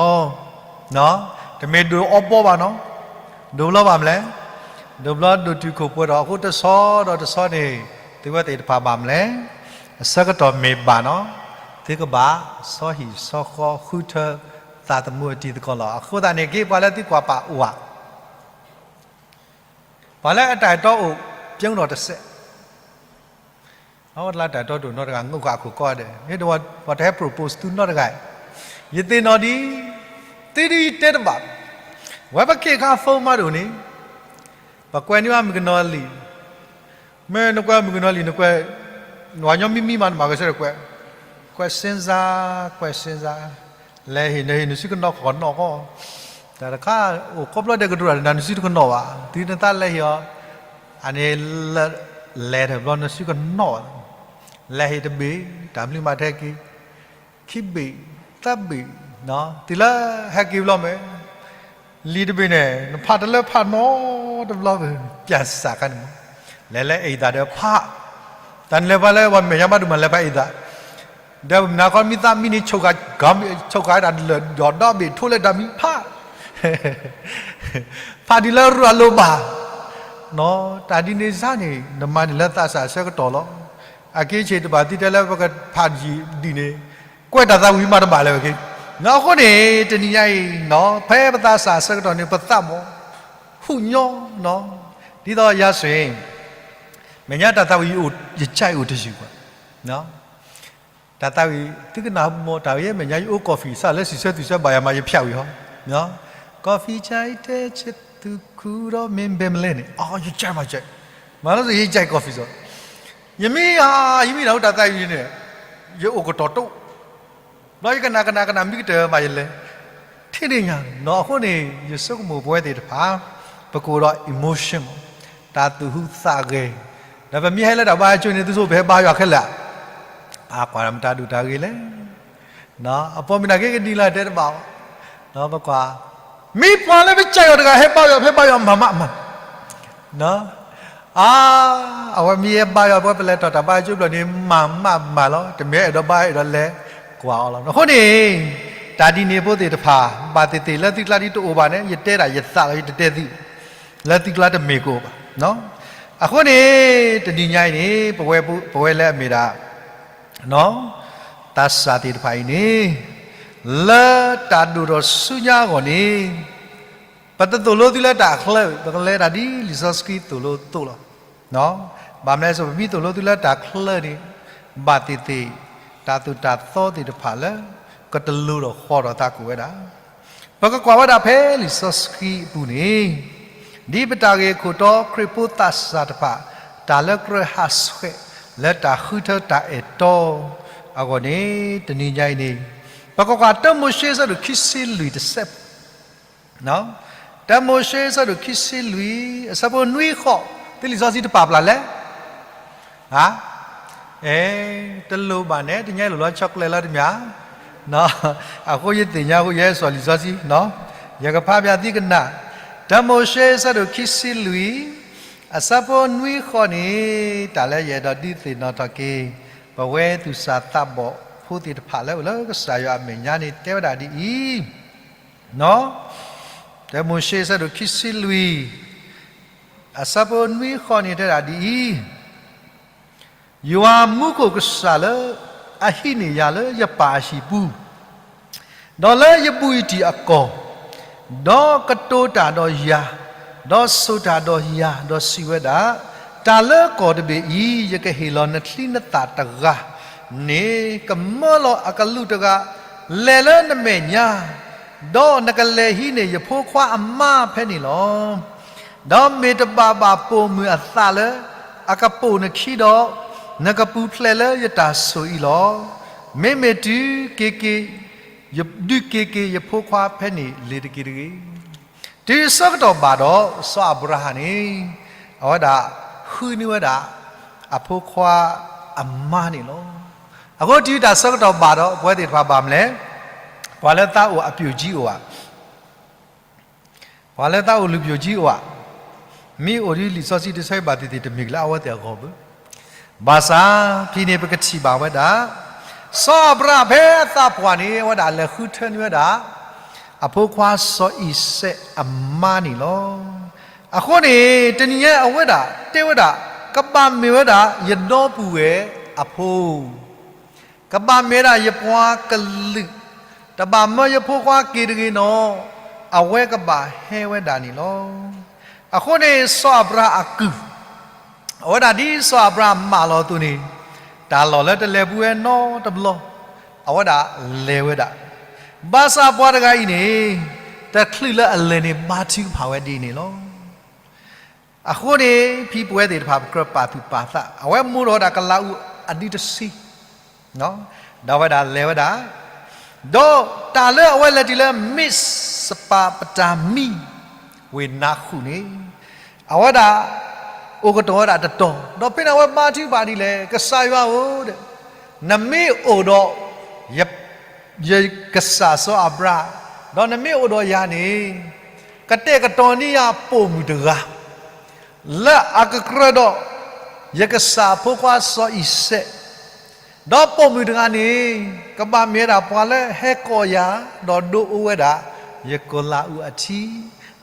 ၤ. တမ့ၢ်ဒိၣ်အီဘီဘၣ်နီၤ, ဒိၣ်ဘျီဘၣ်မလဲၣ်, ဒိၣ်ဘျီဒိၣ်တုာ်ခိၣ်ပှဲၤထီၣ်အဃိတဆီဒီးတဆီန့ၣ် သုဝဲသ့ၣ်တဖၣ်ဘၣ်မလဲၣ်, အဆၢကတီၢ်မ့ၢ်ဘၣ်နီၤ, သုကဘၣ်ဆီဟံၣ်ဆီဃီဃုထၢသးသမူအတံၤသကိးလီၤ. အဃိသတးန့ၣ် က့ၤပှၤလၢသုကွၢ်ပာ်အိၣ်ဧါ ပှၤလၢအတၢ်အဲၣ်တီအိၣ် ပျဲထီၣ်တစဲး, အဝဲတလၢတၢ်အဲၣ်တီတအိၣ်နီတဂၤ ငိၣ်ဃာ်အခိၣ်ကီဒဲး, မ့ၢ်တဝဲပှၤတဟဲ propose သုနီတဂၤ, ယသ့ၣ်နီၣ်ဒ် သုဒ်ယတဲတဘၣ်, ဝဲပက့ၤခါ phone မးတအိၣ်န့ၣ်, ပကွဲးန့ၢ်ဘၣ်မုၣ်ကနီၤလံာ်, မ့ၢ်နကွဲးမုၣ်ကနီၤလံာ် နကွဲး နဝၤညီမံမံမး နမၤဂဲၤဆၢထၢၣ်ကွဲး, ကွဲးစ့ၣ်စါ, ကွဲးစ့ၣ်စါ, လဲၤဟ့ၣ်နဟ့ၣ်နစုကနီၣ်ခီၣ်နီၣ်ဃီ, တၢ်တခါ အိၣ်ခီဖျိဒဲးကတိၤတၢ်ဒီးနၤ နစုတကနီၣ်ဘၣ်, တုၤနသးလဲၤဟ့ၣ်အီၤ, အန့ၣ် လဲၤတဘျီနစုကနီၣ်ဘၣ်, လဲၤဟ့ၣ်တဘ့ၣ် တၢ်ဘျုးမၤထဲက့ၤ ခံဘ့ၣ်, သၢဘ့ၣ်, တုၤလၢဟဲက့ၤဘျီမ့ၢ် လံာ်တဘ့ၣ်န့ၣ် နဖးတလၢဖးနီတဘျီဘၣ် ပျၢ်စးခါန့ၣ်မး, လဲၤလၢအ့ၣ်သးဒီးဖး, တၢ်နလဲၤဖးလၢပှၤမဲာ်ညါဘၣ်ဒိၣ်မး လဲၤဖးအ့ၣ်သး, ဒီးမနၤခီမံသးမံန့ၣ် ဆိၣ်ဃာ်ကမံ ဆိၣ်ဃာ်ဝဲဒၣ်လၢာ်ဒီးဒီဘ့ၣ် ထိလၢတၢ်မံဖး ဖးဒံးလၢရူၢ်အလိၤဘၣ်, တၢ်ဒ်န့ၣ်စ့ၢ်န့ၣ် နမၤန့ၢ်လၢသးစၢ်အဆၢကတီၢ်လီၤ. အက့ၤဆ့ၣ်တဘၣ် သုတဲလၢပကဖးယံာ်ဒံးန့ၣ် ကွဲးတၢ်သးဝံၤမးတဘၣ်လၢၤဝဲက့ၤ, အဃိန့ၣ် တနံၤညါအံၤ ဖဲပသးစၢ်အဆၢကတီၢ်န့ၣ် ပသးမီၤ ဟူးညီ, ဒ်သိးယၤစ့ၢ် မဲာ်ညါတၢ်သးဝံၤ ယကၢ်အိၣ်တယုၢ်ဘၣ်, တၢ်သးဝံၤ သုကနၢ်ဟူမး တၢ်ဝဲယဲ မဲာ်ညါယအိၣ် coffee စးလၢစံးဆၢသူၣ်ဆၢဘၣ်ယၤမး ယဖၠးဝံၤဟီ, coffee ကၢ်အံၤတဲဆဲးသူၣ်ခူဒီးမ့ၢ်ဘဲမလဲၣ်န့ၣ် အီ ယကၢ်မးကၢ်, မၤလၢယကၢ် coffee စီ, ယမ့ၢ်ဧါ ယမ့ၢ်နၢ်ဟူတၢ်သးဝံၤန့ၣ် ယအိၣ်ကတီၢ်တိၣ် ဒီးယကနၣ်ကနၣ်ကနၣ်မံကတၢၢ်မးယလဲၤ, ထံၣ်န့ၢ်ညါနီၤ, အဃိန့ၣ် ယဆိကမိၣ်ပဝဲသ့ၣ်တဖၣ် ပကအိၣ်ဒီး emotion မး, တၢ်သူၣ်ဟူးသးဂဲၤ, ဒီးပမ့ၢ်ဟဲလၢတၢ်ဘါယွၤကၠိန့ၣ် သုဆိပဟဲဘါယွၤခဲလၢာ်, အကွၢ်တၢ်မတၤဒိၣ်တၢ်ဂ့ၤလဲၣ်, အပိာ်မုၣ်နာ်က့ကဒ်လဲၣ်တဲတဘၣ်, ပကွၢ်, မ့ၢ်ပှၤလၢပကၢ်ယွၤတဂၤ ဟဲဘါယွၤ ဟဲဘါယွၤမၤမးမး အါ, အဝဲမ့ၢ်ဟဲဘါယွၤ ပဝဲပလဲၤထီၣ်တၢ်ဘါယွၤကၠိဘျီန့ၣ် မၤမးမးလီၤ, တမ့ၢ်အဲၣ်ဒိးဘါအဲၣ်ဒိးလဲၤကွၢ်အီၤလီၤ. အဃိန့ၣ် တၢ်ဒ်န့ၣ်ဖိသ့ၣ်တဖၣ် ဘၣ်သ့ၣ်သ့ၣ်လၢသုကျါဒ်တအိၣ်ဘၣ်န့ၣ် ယတဲဒၣ်ယသးလီၤ ယတတဲသု လၢသုကျါတမ့ၢ်ကအိၣ်ဘၣ်. အဃိန့ၣ် တနံၤညါအံၤန့ၣ် ပဝဲလၢအမ့ၢ်ဒၣ် သးစၢ်သ့ၣ်တဖၣ်အံၤန့ၣ် လၢတၢ်ဒိၣ်ထီၣ်ဆူညါအဂီၢ်န့ၣ် ပတသိၣ်လိသုလၢတၢ်ချၢ, ပကလဲၤတၢ်ဒ်လံာ်စီဆှံသိၣ်လိအသိးလီၤ. ဘၣ်မနုၤလဲၣ်, ပမ့ၢ်သိၣ်လိသုလၢတၢ်ချၢန့ၣ် ဘၣ်သ့ၣ်သ့ၣ် တၢ်သိၣ်တၢ်သီသ့ၣ်တဖၣ်လၢ ကတလိၤထီၣ်ဃီထီၣ်သးကအိၣ်ဝဲဒၣ် ပကကွၢ်ဝဲဒၣ်ဖဲလံာ်စီဆှံအပူၤန့ၣ် ဒ်ပတၢ်ဂ့ၢ်ခိၣ်တီခရံာ်ဖိသးစၢ်တဖၣ် တၢ်လၢကြၢးဟးဆှဲးလၢတၢ်ဃုထၢတၢ်အဲၣ်တီအဂီၢ်န့ၣ် တနံၤညါအံၤန့ၣ် ပကကွၢ်တၢမိၤၡ့အဆၢဒိၣ်ခံဆံလွံၢ်တစဲးဖိ တၢမိၤၡ့အဆၢဒိၣ်ခံဆံလွံၢ် အဆၢဖိနွံဃိး, သုလံာ်စီဆှံတပာ်ပျၢ်လဲၣ်. ဟါ, အဲ, တလိၣ်ဘၣ်န့ၣ် တညါအံၤလိၣ်လီၤ chocolate လီၤတမ့ၢ်ဧါ. အဃိယသ့ၣ်ညါအဃိ ယဟဲစိာ်လံာ်စီဆှံ, ယကဖးပၠးသုကနၣ်, တၢမိၤၡ့အဆၢဒိၣ်ခံဆံလွံၢ် အဆၢဖိနွံဃိးန့ၣ် တၢ်လၢယအဲၣ်ဒိးဒုးသ့ၣ်နီၣ်ထီၣ်က့ၤ ပဝဲသူၣ်စၢ်သးဘီၣ်ဖိသ့ၣ်တဖၣ်လၢအိၣ်လၢကစၢ်ယွၤအမဲာ်ညါန့ၣ် တဲဝဲဒၣ်ဒ်အံၤ တၢမိၤၡ့အဆၢဒိၣ်ခံဆံလွံၢ် အဆၢဖိနွံဃိးန့ၣ်တဲဒၣ်ဒ်အံၤ, ယွၤမူခိၣ်ကစၢ်လၢအဟံးန့ၢ်ယၤလၢယပၢ်အဟံၣ်ပူၤ ဒီးလၢယဘူးယတံၢ်အကီၢ်, ဒီးကတိၤတၢ်ဒီးယၤ, ဒီးဆိၣ်တၢ်ဒီးယၤ, ဒီးစံးဝဲဒၣ်, တၢ်လၢကီၢ်တဘ့ၣ်အံၤ ယကဟ့ၣ်လီၤနချံနသၣ်တဂၤန့ၣ် ကမၢလီၤအကလူးတဂၤ လဲၤလၢနမဲာ်ညါ, ဒီးနကလဲၤဟံးန့ၢ်ယဖိခွါအမါဖဲန့ၣ်လီၤ. ဒီးမ့ၢ်တဘၣ်ဘၣ်ပိာ်မုၣ်အသးလၢအကပိာ်နခံဒီး, နကပူၤဖျဲးလၢယတၢ်ဆိၣ်အံၤလီၤ. မ့မ့ၢ်တုၤက့ၤက့ၤ, ဒုးက့ၤက့ၤယဖိခွါဖဲန့ၣ်လ့ၤတက့ၢ်တဂ့ၤ. တုၤဆၢကတီၢ်ဘၣ်ဒီး စီၤအၤဘြၤဟၣ်န့ၣ် အဝဲဒၣ်ဃုန့ၢ်ဝဲဒၣ်အဖိခွါအမါန့ၣ်လီၤ. အဃိတုၤတၢ်ဆၢကတီၢ်ဘၣ်ဒီး ပဝဲသ့ၣ်တဖၣ်ဘၣ်မနုၤလဲၣ်, ပှၤလၢသးအိၣ်အပျိၢ်ကၠံအိၣ်ဧါ ပှၤလၢသးအိၣ်လုၢ်ပျိၢ်ကၠံအိၣ်ဧါ, မ့ၢ်အိၣ်ဒ်လံာ်စီဆှံတဆၢဘၣ်သ့ၣ်သ့ၣ်တမ့ၢ်ကလၢအဝဲသ့ၣ်အဂီၢ်ဘၣ်. ဘၣ်ဆၣ်ဖဲန့ၣ်ပကထံၣ်ဘၣ်ဝဲဒၣ်, စီၤအၤဘြၤဟၣ်ဖဲအသးပှၢ်န့ၣ် အဝဲဒၣ်လဲၤဃုထၢန့ၢ်ဝဲဒၣ် အဖိခွါစီၤအံၤစဲးအမါန့ၣ်လီၤ. အဃိန့ၣ် တနံၤညါအဝဲဒၣ်တဲဝဲဒၣ် ကဘၣ်မ့ၢ်ဝဲဒၣ်ယဒီပုၢ်ဝဲၢ်အဖိ ကဘၣ်မ့ၢ်ဝဲဒၣ်ယပှၤကလုာ်, တဘၣ်မၢယဖိခွါက့ၤတဂ့ၤနီၤ, အဝဲကဘၣ်ဟဲဝဲဒၣ်န့ၣ်လီၤ. အဃိန့ၣ် စီၤအၤဘြၤဟၣ်အကုၢ် အဝဲဒၣ်ဒ်စီၤအၤဘြၤဟၣ်မၢလီၤအသိးန့ၣ် တၢ်လီၢ်လၢတလဲၤဘူးဝဲနီတဘျီ အဝဲဒၣ်လဲၤဝဲဒၣ်, ဘၣ်ဆၣ်ပှၤတဂၤအံၤန့ၣ် တချုးလၢအလဲၤန့ၣ် ဘါထုကဖၣ်ဝဲဒ်အံၤန့ၣ်လီၤ. အဃိန့ၣ် ဖံပဝဲသ့ၣ်တဖၣ် ပကြၢးပာ်သူၣ်ပာ်သး အဝဲမိၢ်ထီၣ်ဝဲဒၣ်ကလၤအူးအဒုတဆံ ဒီးအဝဲဒၣ်လဲၤဝဲဒၣ်, ဒီးတၢ်လၢအဝဲလဲၤတုၤလၢ မ့းစပၤပတၢ်မံ ဝ့ၢ်နၤဃူးန့ၣ် အဝဲဒၣ်အိၣ်ကတီၢ်ဝဲဒၣ်တတီၤ, ဒီးဖဲန့ၣ်အဝဲဘါထုကဖၣ်ဒ်လဲၣ်, ကစၢ်ယွၤဧၢ, နမ့ၢ်အိၣ်ဒီး ယကစၢ်စီၤအၤဘြၤဟၣ်, ဒီးနမ့ၢ်အိၣ်ဒီးယၤန့ၣ် ကတဲာ်ကတီၤန့ၢ်ယၤပိာ်မုၣ်တဂၤ လၢအကကြၢးဒီး ယကစၢ်ဖိခွါစီၤအံၤစဲး, ဒီးပိာ်မုၣ်တဂၤန့ၣ် ကဘၣ်မ့ၢ်ဝဲဒၣ်ပှၤလၢဟဲကိးယၤ ဒီးဒိးအိၣ်ဝဲဒၣ် ယကလၤအူးအထံ, ဒီး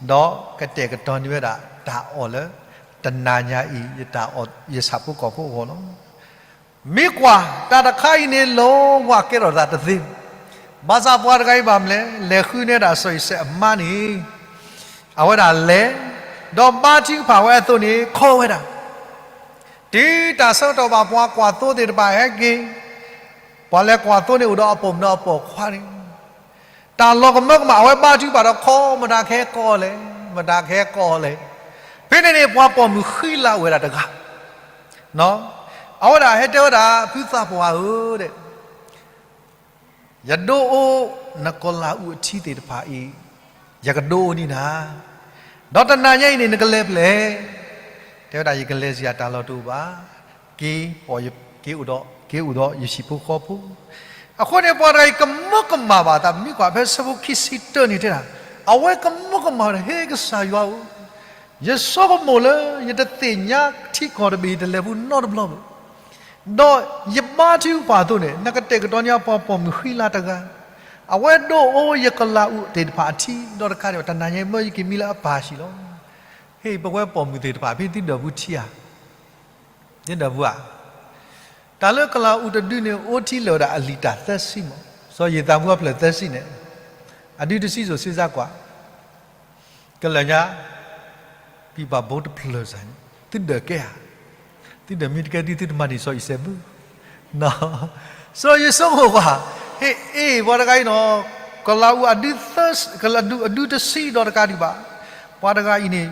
ကတဲာ်ကတီၤန့ၢ်ဝဲဒၣ်တၢ်အီၣ်လၢ တနၤညါအံၤ ယဆၣ်ဖိကီၢ်ဖိအဂီၢ်လီၤ. မ့ၢ်ကွၢ် တၢ်တခါအံၤန့ၣ် လီၤဝၢ်ကဲထီၣ်သးတသ့, ဘၣ်ဆၣ်ပှၤတဂၤအံၤဘၣ်မနုၤလဲၣ်, လဲၤဃုန့ၢ်ဒၣ်စီၤအံၤစဲးအမါန့ၣ် အဝဲဒၣ်လဲၤ, ဒီးဘါထုကဖၣ်ဝဲအသိးန့ၣ် ခိးဝဲဒၣ်, တုၤတၢ်ဆၢကတီၢ်ဘၣ် ပှၤကွၢ်သိသ့ၣ်တဖၣ်ဟဲက့ၤ, ပှၤလဲၤကွၢ်သိန့ၣ်အိၣ်ဒီးအပိာ်မုၣ်ဒီးအပိာ်ခွါန့ၣ်, တၢ်လီၤကမၢကမၣ် အဝဲဘါထုကဖၣ်ဒီးခိး မတၤကဟဲကိးလဲၣ်, မတၤကဟဲကိးလဲၣ်, ဖဲန့ၣ်န့ၣ် ပှၤပိာ်မုၣ်ဃံလၤအိၣ်ဝဲဒၣ်တဂၤ အဝဲဒၣ်ဟဲတဲဝဲဒၣ် ဖုသးပှၢ်ဧၢ, ယဒိးအိၣ်နကလၤအူးအထံသ့ၣ်တဖၣ်အံၤ ယကဒိးအိၣ်န့ၢ်နၤ, ဒီးတနၤညါအံၤန့ၣ် နကလဲၤဖဲလဲၣ်, တဲဝဲဒၣ် ယကလဲၤစ့ၢ်ကီး တၢ်လီၢ်တအိၣ်ဘၣ်, က့ၤပိာ်ယ, က့ၤအိၣ်ဒီး, က့ၤအိၣ်ဒီးယဟံၣ်ဖိဃီဖိ, အဃိန့ၣ် ပှၤတဂၤအံၤကမၢကမၣ်ဘၣ်အသး မ့ၢ်ကွၢ်ဖဲဆၢဖိခံဆံတၢန့ၣ်တဲဒၣ်, အဝဲကမၢကမၣ်ဒီး ဟ့ ကစၢ်ယွၤဧၢ, ယဆိကမိၣ်လၢယတသ့ၣ်ညါထံကီၢ်တဘ့ၣ် ယတလဲၤဘူးနီတဘျီဘၣ်, ဒီးယဘါထုကဖၣ်အသိးန့ၣ် နကတဲာ်ကတီၤန့ၢ်ပှၤပိာ်မုၣ်ဃံလၤတဂၤ, အဝဲဒိးအိၣ်ယကလၤအူးသ့ၣ်တဖၣ်အထံ ဒီးတခါန့ၣ် တနၤညါအံၤ မၢယက့ၤမံလၢအပၢ်ဟံၣ်လီၤ. ဟ့ၣ် ပဝဲပိာ်မုၣ်သ့ၣ်တဖၣ် ဖဲသုဒၢးဘူးထံဧါ, သုဒၢးဘူးဧါ, တၢ်လၢကလၤအူးတဒုန့ၣ် အိၣ်ထံလၢာ်ဝဲဒၣ်အလံာ်တၢ်သၢဆံမး, စီၤယံးသးမူအဖျၢၣ်သၢဆံန့ၣ်, အဒုတဆံစိၤ စ့စါကွၢ် ကလၢာ်ညါ, ပံၢ်ပၢ်ဘိတဖျၢၣ်စ့ၢ်န့ၣ် သုဒၢးကဲဧါ, သုဒၢးမ့ၢ်တကဲဒု သုတမၤန့ၢ်စီၤအံၤစဲးဘၣ်, စီၤယံးဆိကမိၣ်ကွၢ်, ဟ့ၣ် အ့ၣ် ပှၤတဂၤအံၤနီၤ, ကလၤအူးအဒုသၢ, ကလၤအူးအဒုတဆံဒီးတကးဒံးဘၣ်, ပှၤတဂၤအံၤန့ၣ်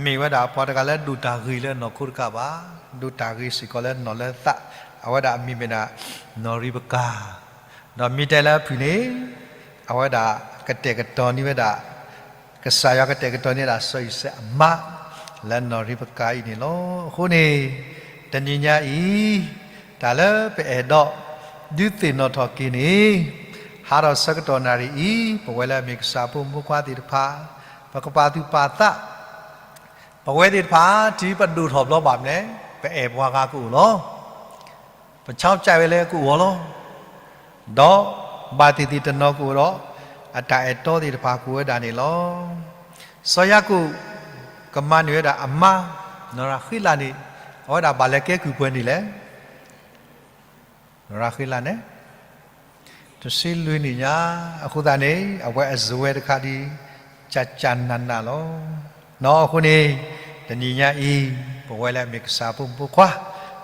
မ့ၢ်ဝဲဒၣ်ပှၤတဂၤလၢဒိၣ်တၢ်ဂ့ၤလၢနီၢ်ခိတကးဘၣ်, ဒိၣ်တၢ်ဂ့ၤစ့ၢ်ကီးလၢနီၢ်လၢသး, အဝဲဒၣ်အမံၤမ့ၢ်ဒၣ် နီၢ်ရံးပကၤ, ဒီးမ့ၢ်တဲလၢအဖုၣ်န့ၣ် အဝဲဒၣ်ကတဲာ်ကတီၤန့ၢ်ဝဲဒၣ်, ကစၢ်ယွၤကတဲာ်ကတီၤန့ၢ်ဒၣ်စီၤအံၤစဲးအမါ လၢနီၢ်ရံးပကၤအံၤန့ၣ်လီၤ. အဃိန့ၣ် တနံၤညါအံၤ တၢ်လၢပအဲၣ်ဒိး ဒုးသ့ၣ်နီၣ်ထီၣ်က့ၤန့ၣ်, ဟါထီၣ်ဆၢကတီၢ်နၣ်ရံၣ်အံၤ ပဝဲလၢအမ့ၢ်ကစၢ်ဖိမုၣ်ဖိခွါသ့ၣ်တဖၣ် ပကပာ်သူၣ်ပာ်သး, ပဝဲသ့ၣ်တဖၣ် တုၤပဒိၣ်ထီၣ်ဘျီဘၣ်မနုၤလဲၣ်, ပအဲၣ်ပှၤဂၤကအိၣ်လီၤ. ပဆီကၠဲးဝဲလၢကအိၣ်လီၤ. ဒီးဘၣ်သ့ၣ်သ့ၣ်တနီၤကအိၣ်ဒီး အတၢ်အဲၣ်တီသ့ၣ်တဖၣ်ကအိၣ်ဝဲဒၣ်န့ၣ်လီၤ. စီၤယၤကိာ် ကမၤန့ၢ်ဝဲဒၣ်အမါ နီၢ်ရၤဃ့လးန့ၣ် အဝဲဒၣ်ဘၣ်လဲၤကဲကုၢ်ပှဲၤန့ၣ်လဲၣ်. နီၢ်ရၤဃ့လးန့ၣ် တဆံလွံၢ်နံၣ်ညါ, အဃိသတးန့ၣ် အဝဲအစဝဲတခါဒ် ကၠၢ်ကၠၢ်နးနးလီၤ. နီၢ်အဃိန့ၣ် တနံၤညါအံၤ ပဝဲလၢအမ့ၢ်ကစၢ်ဖိမုၣ်ဖိခွါ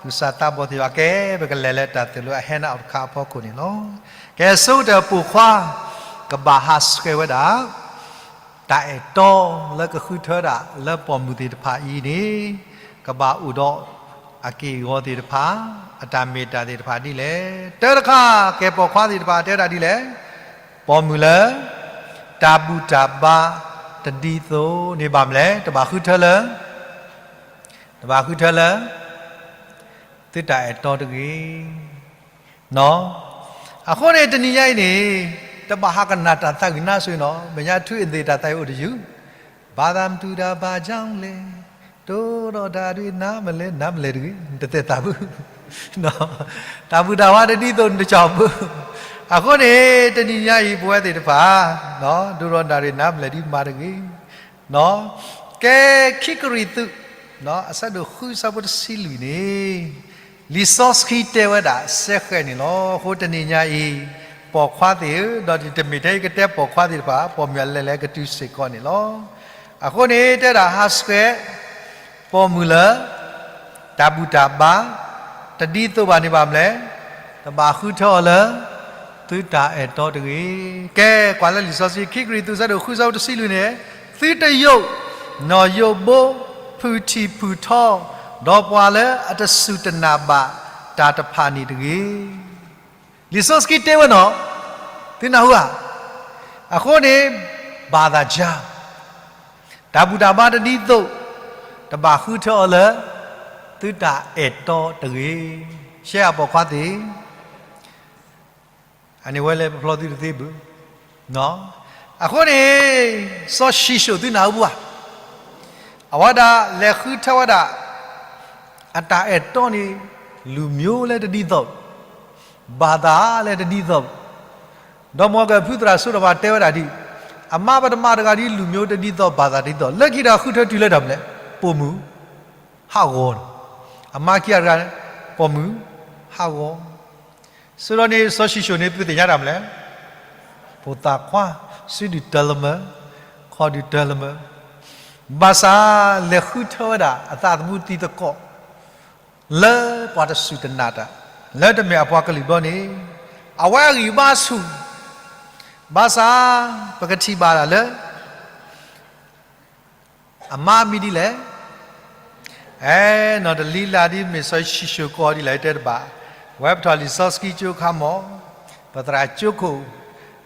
သူၣ်စၢ်သးဘီၣ်သ့ၣ်တဖၣ်ကဲ ပကလဲၤလၢတၢ်သိၣ်လိအဟဲနးအီၣ်တခါအဖီခိၣ်န့ၣ်လီၤ. ကဲဆိကတၢၢ်ပိာ်ခွါ ကဘၣ်ဟးဆှဲးဝဲဒၣ် တၢ်အဲၣ်တီလၢကဃုထၢဒၣ်လၢပိာ်မုၣ်သ့ၣ်တဖၣ်အံၤန့ၣ် ကဘၣ်အိၣ်ဒီးအက့ၢ်အဂီၤသ့ၣ်တဖၣ် အတၢ်မ့ၢ်တၢ်သ့ၣ်တဖၣ်ဒ်လဲၣ်. တၢ်တခါ ကဲပိာ်ခွါသ့ၣ်တဖၣ်တဲဝဲဒၣ်ဒ်လဲၣ်, ပိာ်မုၣ်လၢ တၢ်ဘူၣ်တၢ်ဘါတဒ်သိးန့ၣ်ဘၣ်မနုၤလဲၣ်, တဘၣ်ဃုထၢလၢ တဘၣ်ဃုထၢလၢ သုတၢ်အဲၣ်တီတဂ့ၤ. အဃိန့ၣ် တနံၤညါအံၤန့ၣ် တဘၣ်ဟးကနၣ်တၢ်သးဂုာ်နါဆိနီၤ, မဲာ်ညါထူအသ့ၣ်တၢ်သးဂုာ်အိၣ်တယုၢ်, ဘၣ်သးမတူၤတၢ်ဘၣ်ကၠီလဲၣ်, တိၢ်ဒီးတၢ်ဒုးနါမလဲၣ် နါမလဲၣ်တဂ့ၤ, တသဲးသးဘၣ် တၢ်ဘူၣ်တၢ်ဘါတဒ်သိးန့ၣ်တကီဘၣ်. အဃိန့ၣ် တနံၤညါအံၤ ပဝဲသ့ၣ်တဖၣ် ဒိၣ်ဒီးနၣ်ရံၣ်နါမလဲၣ်ဒ်မၤတဂ့ၤ. ကဲ ခံကရံၣ်သူး အဆၢဒိၣ်ဃုဆၢဖိတဆံလွံၢ်န့ၣ် လံာ်စီဆှံတဲဝဲဒၣ်စဲဃဲးန့ၣ်လီၤ. အဃိတနံၤညါအံၤ ပိာ်ခွါသ့ၣ်ဧၢ, ဒီးတမ့ၢ်ထဲအံၤကတဲပိာ်ခွါသ့ၣ်တဖၣ် ပိာ်မုၣ်အလဲၢ်လဲၢ်ကတုၤစ့ၢ်ကီးန့ၣ်လီၤ. အဃိန့ၣ် တဲဒၣ်ဟးဆှဲး ပိာ်မုၣ်လၢ တၢ်ဘူၣ်တၢ်ဘါ တဒ်သိးဘၣ်န့ၣ်ဘၣ်မလဲၣ်, တဘၣ်ဃုထၢအီၤလၢ သုတၢ်အဲၣ်တီတဂ့ၤ. ကဲ ကွၢ်လၢလံာ်စီဆှံ ခံကရံၣ်သူး ဆၢဒိၣ်ဃုဆၢဖိတဆံလွံၢ်န့ၣ်, သုတယိး နီၢ်ယိးဘိ ဖုၣ်ထံၣ်ဖုၣ်ထီ, ဒီးပှၤလၢအတစူၢ်တနာ်ဘၣ်တၢ်တဖၣ်န့ၣ်တဂ့ၤ. လံာ်စီဆှံတဲဝဲနီၤ, သုနၢ်ဟူဧါ. အဃိန့ၣ် ဘၣ်သးဆါ တၢ်ဘူၣ်တၢ်ဘါတဒ်သိး တဘၣ်ဃုထၢအီၤလၢ သုတၢ်အဲၣ်တီတဂ့ၤ. ရှဲအပိာ်ခွါသ့ၣ်, အန့ၣ်ဝဲလၢပဖျီသုတသ့ဘၣ်. အဃိန့ၣ် စီၤၡံၣ်ၡိၣ်သုနၢ်ဟူဘၣ်, အဝဲဒၣ်လဲၤဃုထၢဝဲဒၣ် အတၢ်အဲၣ်တီန့ၣ် လူမျိုးလၢတဒ်သိး, ဘာသာလၢတဒ်သိး, ဒီးမ်ကဖုသရၣ်စိဒီးပှၤတဲဝဲဒၣ်ဒ်, အမါပတမၤတဂၤဒ် လူမျိုးတဒ်သိး ဘာသာတဒ်သိး, လၢခံတဂၤဃုထၢတုၤလၢတၢ်မနုၤလဲၣ်, ပိာ်မုၣ် ဟးဂီၤန့ၣ်, အမါခံဂၤတဂၤန့ၣ် ပိာ်မုၣ် ဟးဂီၤ. စိဒီးန့ၣ် စီၤၡံၣ်ၡိၣ်န့ၣ် ပသ့ၣ်ညါတၢ်မနုၤလဲၣ်, ဖိသၣ်ခွါ စုဒုၣ်တၢလၢမၢ, ခီၣ်ဒုၣ်တၢလၢမၢ, ဘၣ်ဆၣ်လဲၤဃုထၢဝဲဒၣ် အသးသမူတံၤသကိး လၢပှၤတစူၢ်တနာ်တၢ်, လၢတမ့ၢ်အပှၤကလုာ်ဘျီန့ၣ်, အဝဲအဂံၢ်ဘါဆူၣ်, ဘၣ်ဆၣ် ပကထံၣ်ဘၣ်ဒၣ်လၢ အမါမံၤဒ်လဲၣ်, အဲ နီၢ်တလံလါဒ်မ့ၢ်စီၤၡံၣ်ၡိၣ်ကိးဒ်လဲၣ်တဲတဘၣ်, ဝဲပထီၣ်လံာ်စီဆှံကၠိခါမီၢ်, ပသရၣ်ကၠိခိၣ်,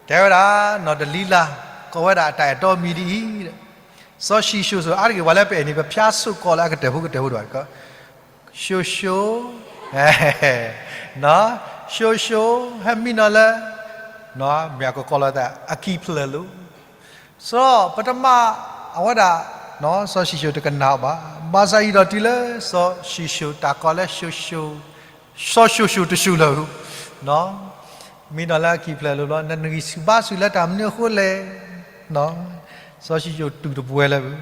တဲဝဲဒၣ် နီၢ်တလံလါ ကိးဝဲဒၣ်အတၢ်အဲၣ်တီမံၤဒ်အံၤ, စီၤၡံၣ်ၡိၣ်စိၤ အါတက့ၢ်ပှၤလၢပအဲၣ်န့ၣ် ပဖၠါစိၣ်ကိးလၢအကတၢၢ်ဖိကတၢၢ်ဖိတဘၣ်, ၡိၣ်ၡိၣ်, ၡိၣ်ၡိၣ် ဟဲမံနီၤလၢ မ့ၢ်အကကိးလီၤသး အကံၢ်ဖျၢၣ်လိၤ, စီၤပတမၤအဝဲဒၣ် စီၤၡံၣ်ၡိၣ်တကနၣ်အီၤဘၣ်, ဘၣ်ဆၣ်အံၤဒီးတုၤလၢစီၤၡံၣ်ၡိၣ်တၢ်ကိးလၢ စီၤၡိၣ်ၡိၣ်တၡူၢ်လၢာ်, မံနီၤလၢအကံၢ်ဖျၢၣ်လိၤလီၤ, နဂံၢ်ဆူၣ်ဘါဆူၣ်လၢတၢ်မနုၤအဃိလဲၣ်, စီၤၡံၣ်ၡိၣ်တူၢ်တပှဲၤလၢၤ,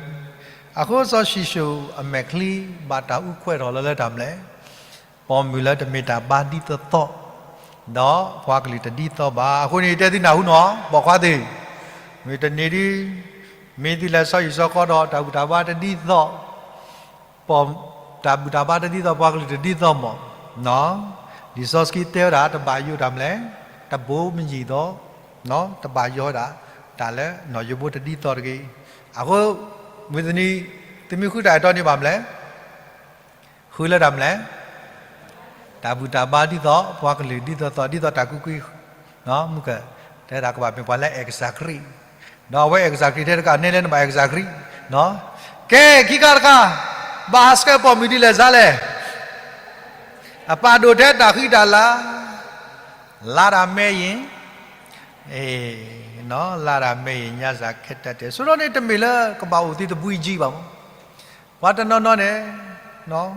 အဃိစီၤၡံၣ်ၡိၣ်အမဲာ်ချံဘၣ်တၢ်အူခွဲးထီၣ်လီၤလၢတၢ်မနုၤလဲၣ်, ပိာ်မုၣ်လၢတမ့ၢ်တၢ်ဘါဒ်သိးသိး, ဒီးပှၤကလုာ်တဒ်သိးဘၣ်. အဃိန့ၣ်တဲသုနၢ်ဟူနီၤ ပိာ်ခွါသ့ၣ်, မ့ၢ်တနံၤဒ် မ့ၢ်သုလဲၤဆီဟံၣ်ဆီဃီဒီး တၢ်ဘူၣ်တၢ်ဘါတဒ်သိး, ပ တၢ်ဘူၣ်တၢ်ဘါတဒ်သိး ပှၤကလုာ်တဒ်သိးမး, လံာ်စီဆှံတဲဝဲဒၣ် တဘၣ်ယိးတၢ်မနုၤလဲၣ်, တဘိမုၢ်ယံာ်သိး, တဘၣ်ယိးဝဲဒၣ် တၢ်လၢနီၢ်ယိးဘိတဒ်သိးတဂ့ၤ. အဃိ မုၢ်တနံၤ သုမ့ၢ်ဃုတၢ်အဲၣ်တီန့ၣ်ဘၣ်မနုၤလဲၣ်, ဃုလၢတၢ်မနုၤလဲၣ်, တၢ်ဘူၣ်တၢ်ဘါဒ်သိး ပှၤကလုာ်ဒ်သိးသိး ဒ်သိးတၢ်ကူၣ်ကွံာ်, မုၢ်က တဲဒၣ်ကဘၣ်မ့ၢ်ပှၤလၢအဲၣ်ကစၢ်ခရံာ်, ဒီးအဝဲအဲၣ်ကစၢ်ခရံာ်ထဲတကး နဲလဲၣ်နဘၣ်အဲၣ်ကစၢ်ခရံာ်, ကဲ ခံခါတခါ ဘၣ်ဟးဆှဲးပိာ်မုၣ်ဒ်လဲၣ်စါလဲၣ်, အပာ်ဒိၣ်ထဲတၢ်ဃံတၢ်လၤ, လါတၢ်မဲအံၤ လါတၢ်မဲအံၤ ညါစၢ်ခဲတၢၢ်တဲ ဆိဒီးန့ၣ် တမ့ၢ်လၢကဘၣ်အိၣ်သံတဘှံးကံဘၣ်မး, ပှၤတနီၤနီၤန့ၣ်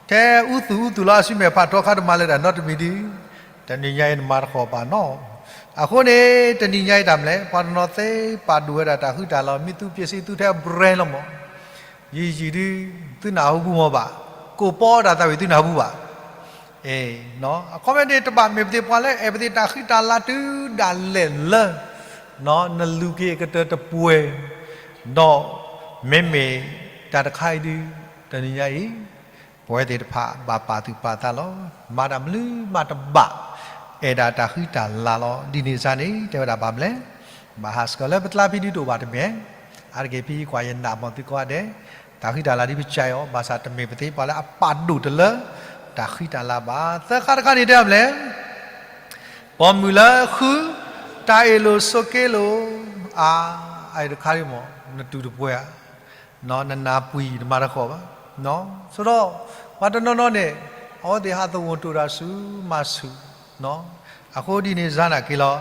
ထဲအူသူၣ်အူသူၣ်လီၤ အစုမဲာ်ဖးထီခါတမၤလၢတၢ်နီတမံၤဒ်, တနံၤညါအံၤနမၤတခီဘၣ်နီၤ. အဃိန့ၣ် တနံၤညါအံၤတၢ်မနုၤလဲၣ် ပှၤတနီၤသ့ပာ်ဒိၣ်ဝဲဒၣ်တၢ်ဃံတၢ်လၤ မ့ၢ်သူပျ့ၤစ့ သူထဲအ brand လီၤမး, ယံာ်ယံာ်ဒ် သုနၢ်ဟူပူၤမးဘၣ်, ကိးပီတၢ်သးဝံၣ်သုနၢ်ဟူပူၤဘၣ် အခီပညီန့ၣ် တဘၣ်မ့ၢ်ပသ့ၣ်ပှၤလၢအဲၣ်ပသ့ၣ်တၢ်ဃံတၢ်လၤတုၤဒၣ်လဲာ်လၢ နလူၤက့ၤအကတၢၢ်တပှဲၤ, ဒီးမ့မ့ၢ်တၢ်တခါအံၤဒ် တနံၤညါအံၤ ပဝဲသ့ၣ်တဖၣ်ဘၣ်ပာ်သူၣ်ပာ်သးလီၤ. မၤတၢ်မနုၤမးတဘၣ် အဲၣ်ဒၣ်တၢ်ဃံတၢ်လၤလီၤ. ဒ်န့ၣ်စ့ၢ်န့ၣ် တဲဝဲဒၣ်ဘၣ်မနုၤလဲၣ်, ဘၣ်ဟးဆှဲးလၢပကျါဖံဒ်တအိၣ်ဘၣ်တမ့ၢ်, အါတက့ၢ်ဖံကွၢ်ယနၢ်မီၢ်သုကိးဂၤဒဲး တၢ်ဃံတၢ်လၤဒ်ပကဲအီၤ ဘၣ်ဆၣ်တမ့ၢ်ပသ့ၣ်ပှၤလၢအပာ်ဒိၣ်တလၢ တၢ်ဃံတၢ်လၤဘၣ်. သၢခါတခါန့ၣ်တဲမနုၤလဲၣ်, ပိာ်မုၣ်လၢဃု တၢ်အ့ၣ်လိာ်ဆိးက့လိာ်, အါ, အအံၤတခါဒ်မး နတူၢ်တပှဲၤဧါ, နနၢ်ပှံၤနမၤတခီဘၣ်, ဆိဒီး ပှၤတနီၤနီၤန့ၣ် အဝဲသ့ၣ်ဟးသဝီၤတိၢ်တၢ်ဆူၣ်မၤဆူၣ် အဃိဒ်န့ၣ်စ့ၢ်နာ်က့ၤလီၤ,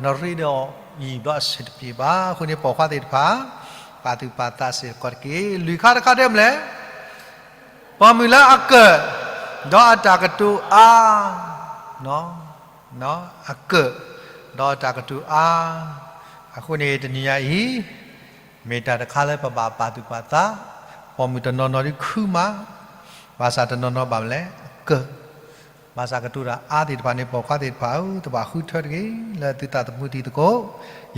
နရ့ဒီးယံာ်ဘျီအဆင်တပြေဘၣ်. အဃိန့ၣ်ပိာ်ခွါသ့ၣ်တဖၣ် ပာ်သူၣ်ပာ်သးစ့ၢ်ကီးတက့ၢ်. လွံၢ်ခါတခါတဲမနုၤလဲၣ်, ပိာ်မုၣ်လၢအကၢၣ် ဒီးအတၢ်ကတိၤအါ, အကၢၣ်, ဒီးအတၢ်ကတိၤအါ, အဃိန့ၣ်တနံၤညါအံၤ မ့ၢ်တၢ်တခါလၢပဘၣ်ပာ်သူၣ်ပာ်သး, ပိာ်မုၣ်တနီၤနီၤဒုးခုမး, ဘၣ်ဆၣ်တနီၤနီၤဘၣ်မနုၤလဲၣ်, အကၢၣ်, ဘၣ်ဆၣ်ကတိၤတၢ်အါသ့ၣ်တဖၣ်န့ၣ် ပိာ်ခွါသ့ၣ်တဖၣ်ဧၢ, တဘၣ်ဃုထၢတဂ့ၤ လၢသုသးသမူတံၤသကိး,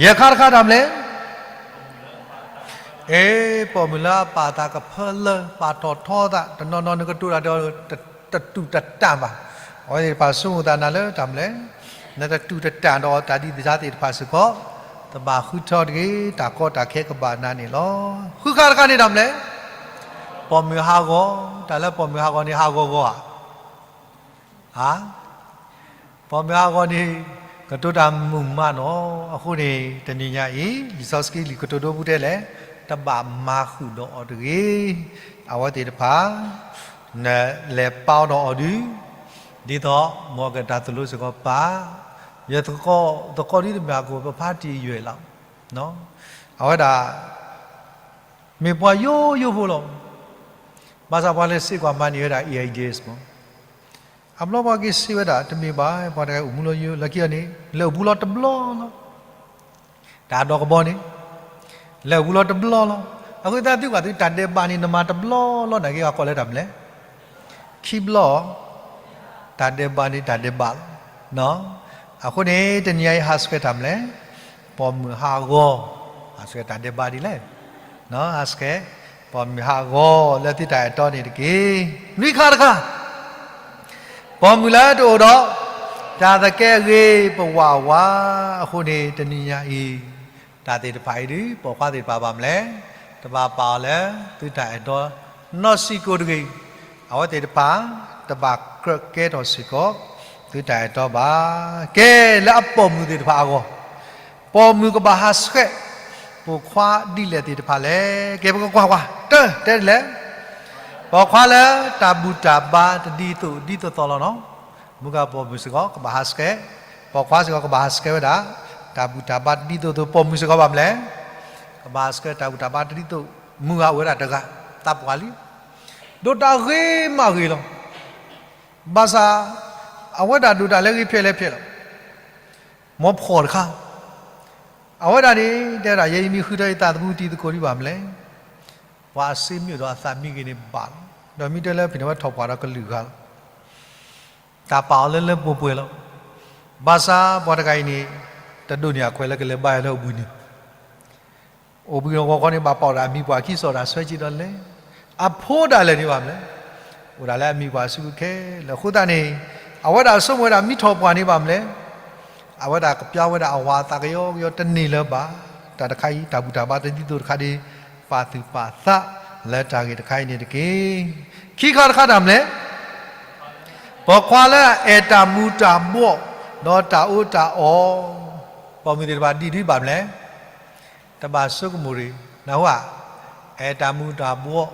ယဲၢ်ခါတခါတၢ်မနုၤလဲၣ် အဲ, ပိာ်မုၣ်လၢအပာ်သးကဖၢလၢ ပာ်ထီၣ်ထီသး, တနီၤနီၤနကတိၤတၢ်ဒီး တတူၢ်တတၢ်ဘၣ်. အဝဲသ့ၣ်တဖၣ်ဆိကမိၣ်သးနၤလၢတၢ်မနုၤလဲၣ်, နတတူၢ်တတၢ်ဒီးတၢ်ဒ်သိးသ့ၣ်တဖၣ်စ့ၢ်ကီး, တဘၣ်ဃုထၢတဂ့ၤ, တၢ်ကီတၢ်ခဲကဘၣ်နၤန့ၣ်လီၤ. ဃုခါတခါန့ၣ်တၢ်မနုၤလဲၣ်, ပိာ်မုၣ်ဟးဂီၤ, တၢ်လၢပိာ်မုၣ်ဟးဂီၤန့ၣ်ဟးဂီၤဂီၤဧါ ပိာ်မုၣ်ဟးဂီၤန့ၣ် ကတိၤတၢ်မုာ်မးနီၤ. အဃိန့ၣ် တနံၤညါအံၤ လံာ်စီဆှံလံာ်ကတိၤဒိပူၤတဲလဲၣ်, တဘၣ်မၤဃုာ်ဒီးအီၤတဂ့ၤ. အဝဲသ့ၣ်တဖၣ် နလဲၤပာ်အီၤဒီးအီၤဒုး, ဒ်သိးမ်အကတၢ်သိၣ်လိစ့ၢ်ကီးပၢ်, ယသကိး သကိးဒ်တမ့ၢ်အကိာ် ပဖါတံၢ်ယွဲၢ်လီၤ. အဝဲဒၣ် မ့ၢ်ပှၤယိယိဖိလီၤ. ဘၣ်ဆၣ်ပှၤလဲၤစံးကွၢ်မၤန့ၢ်ဝဲဒၣ် AIDS မး. အဘျီပှၤက့ၤစံးဝဲဒၣ် တမ့ၢ်ဘၣ်, ပှၤတဂၤအိၣ်မူလၢယိ လၢခံအီၤန့ၣ် လဲၤအိၣ်ဘူးလီၤတဘျီလီၤ. တၢ်ဒီးကဘီန့ၣ် လဲၤအိၣ်ဘူးလီၤတဘျီလီၤ. အဃိသတးသုကွၢ်သုတၢ်ဒဲးဘးန့ၣ် နမၤတဘျီလီၤ နာ်က့အကိးလၢတၢ်မနုၤလဲၣ်, ခံဘျီ တၢ်ဒဲးဘးန့ၣ်တၢ်ဒဲးဘးလီၤ. အဃိန့ၣ် တနံၤညါအံၤဟးဆှဲးတၢ်မနုၤလဲၣ်, ပိာ်မုၣ်ဟးဂီၤ, ဟးဆှဲးတၢ်ဒဲးဘးဒ်လဲၣ်, ဟးဆှဲး ပိာ်မုၣ်ဟးဂီၤလၢသုတၢ်အဲၣ်တီန့ၣ်တက့ၢ်. နွံခါတခါ ပိာ်မုၣ်လၢတအိၣ်ဒီး တၢ်သကဲးဂ့ၤပဝးဝး, အဃိန့ၣ် တနံၤညါအံၤ တၢ်သ့ၣ်တဖၣ်အံၤဒုး ပိာ်ခွါသ့ၣ်တဖၣ်ဘၣ်မနုၤလဲၣ်, တဘၣ်ပာ်အီၤလၢသုတၢ်အဲၣ်တီ နီၢ်စံၣ်ကိၤတဂ့ၤ. အဝဲသ့ၣ်တဖၣ် တဘၣ်ကြၢးကဲထီၣ်စ့ၢ်ကီး သုတၢ်အဲၣ်တီဘၣ်. ကဲ လၢအပိာ်မုၣ်သ့ၣ်တဖၣ်အဂီၢ် ပိာ်မုၣ်ကဘၣ်ဟးဆှဲး ပိာ်ခွါဒ်လဲၣ်သ့ၣ်တဖၣ်လဲၣ်. ကဲ ပကကွၢ်ကွၢ် တၢ်တဲဒ်လဲၣ်, ပိာ်ခွါလၢတၢ်ဘူၣ်တၢ်ဘါတဒ်သိးဒ်သိးသိးလီၤနီၤ. မုၢ်ဂၤပိာ်မုၣ်စ့ၢ်ကီး ကဘၣ်ဟးဆှဲး, ပိာ်ခွါစ့ၢ်ကီး ကဘၣ်ဟးဆှဲးဝဲဒၣ် တၢ်ဘူၣ်တၢ်ဘါတဒ်သိးသိး. ပိာ်မုၣ်စ့ၢ်ကီးဘၣ်မနုၤလဲၣ်, ကဘၣ်ဟးဆှဲးတၢ်ဘူၣ်တၢ်ဘါတဒ်သိး. မုၢ်ဂၤအိၣ်ဝဲဒၣ်တဂၤ သးပှၢ်လံ, ဒိးတၢ်ဂ့ၤမးဂ့ၤလီၤ. ဘၣ်ဆၣ် အဝဲဒၣ်ဒိၣ်တၢ်လၢဂ့ၤဖျဲးလဲၣ်ဖျဲးလီၤ. မ်ဖှီၣ်တခါ အဝဲဒၣ်န့ၣ် တဲဒၣ် ယဲယမ့ၢ်ဃုထၢယသးသမူတံၤသကိးဒံးဘၣ်မနုၤလဲၣ်, ပှၤအစ့မ့ၢ်အိၣ်ဒီးအသးမံဂ့ၤန့ၣ်ဘၣ်လီၤ. ဒီးမ့ၢ်တဲလၢဖဲန့ၣ် အဝဲထီၣ်ပှၢ်ဒီးကလုာ်ဂၤလီၤ. တၢ်ပာ်အီၤလၢလၢပှဲၤပှဲၤလီၤ. ဘၣ်ဆၣ်ပှၤတဂၤအံၤန့ၣ် တဒိးန့ၢ်အခွဲးလၢကလဲၤဘါယွၤလၢအအိၣ်ဘှံးနံၤ အိၣ်ဘှံးနံၤဂီၤခီန့ၣ် ဘၣ်ပာ်အီၤဒီးအမံၤပှၢ်ခံစီၤတၢ်ဆၢက့ၤဒီးလဲၤ, အဖိဒၣ်လဲာ်န့ၣ်ဘၣ်မနုၤလဲၣ်, အိၣ်ဒၣ်လၢအမံၤပှၢ်ဆူၣ်ခဲလၢာ်. အဃိသတးန့ၣ် အဝဲဒၣ်ဆိကမိၣ်ဝဲဒၣ်မ့ၢ်ထီၣ်ပှၢ်န့ၣ်ဘၣ်မနုၤလဲၣ်, အဝဲဒၣ်ကပျၢ်ဝဲဒၣ်အဝၤအသးကယီကယီတန့ၢ်လၢၤဘၣ်. တၢ်တခါအံၤ တၢ်ဘူၣ်တၢ်ဘါတဒ်သိးတခါဒ် ပာ်သူၣ်ပာ်သးလၢတၢ်ဂ့ၢ်တခါအံၤန့ၣ်တက့ၢ်. ခံခါတခါတၢ်မနုၤလဲၣ်, ပိာ်ခွါလၢအအဲၣ်တၢ်မူၤတၢ်ဘှီး ဒီးတၢ်အီၣ်တၢ်အီ, ပိာ်မုၣ်သ့ၣ်တဖၣ်ဒ်ဒ်ဘၣ်မနုၤလဲၣ်, တဘၣ်ဆိကမိၣ်တဂ့ၤ, နၢ်ဟူဧါ, အဲၣ်တၢ်မူၤတၢ်ဘှီး,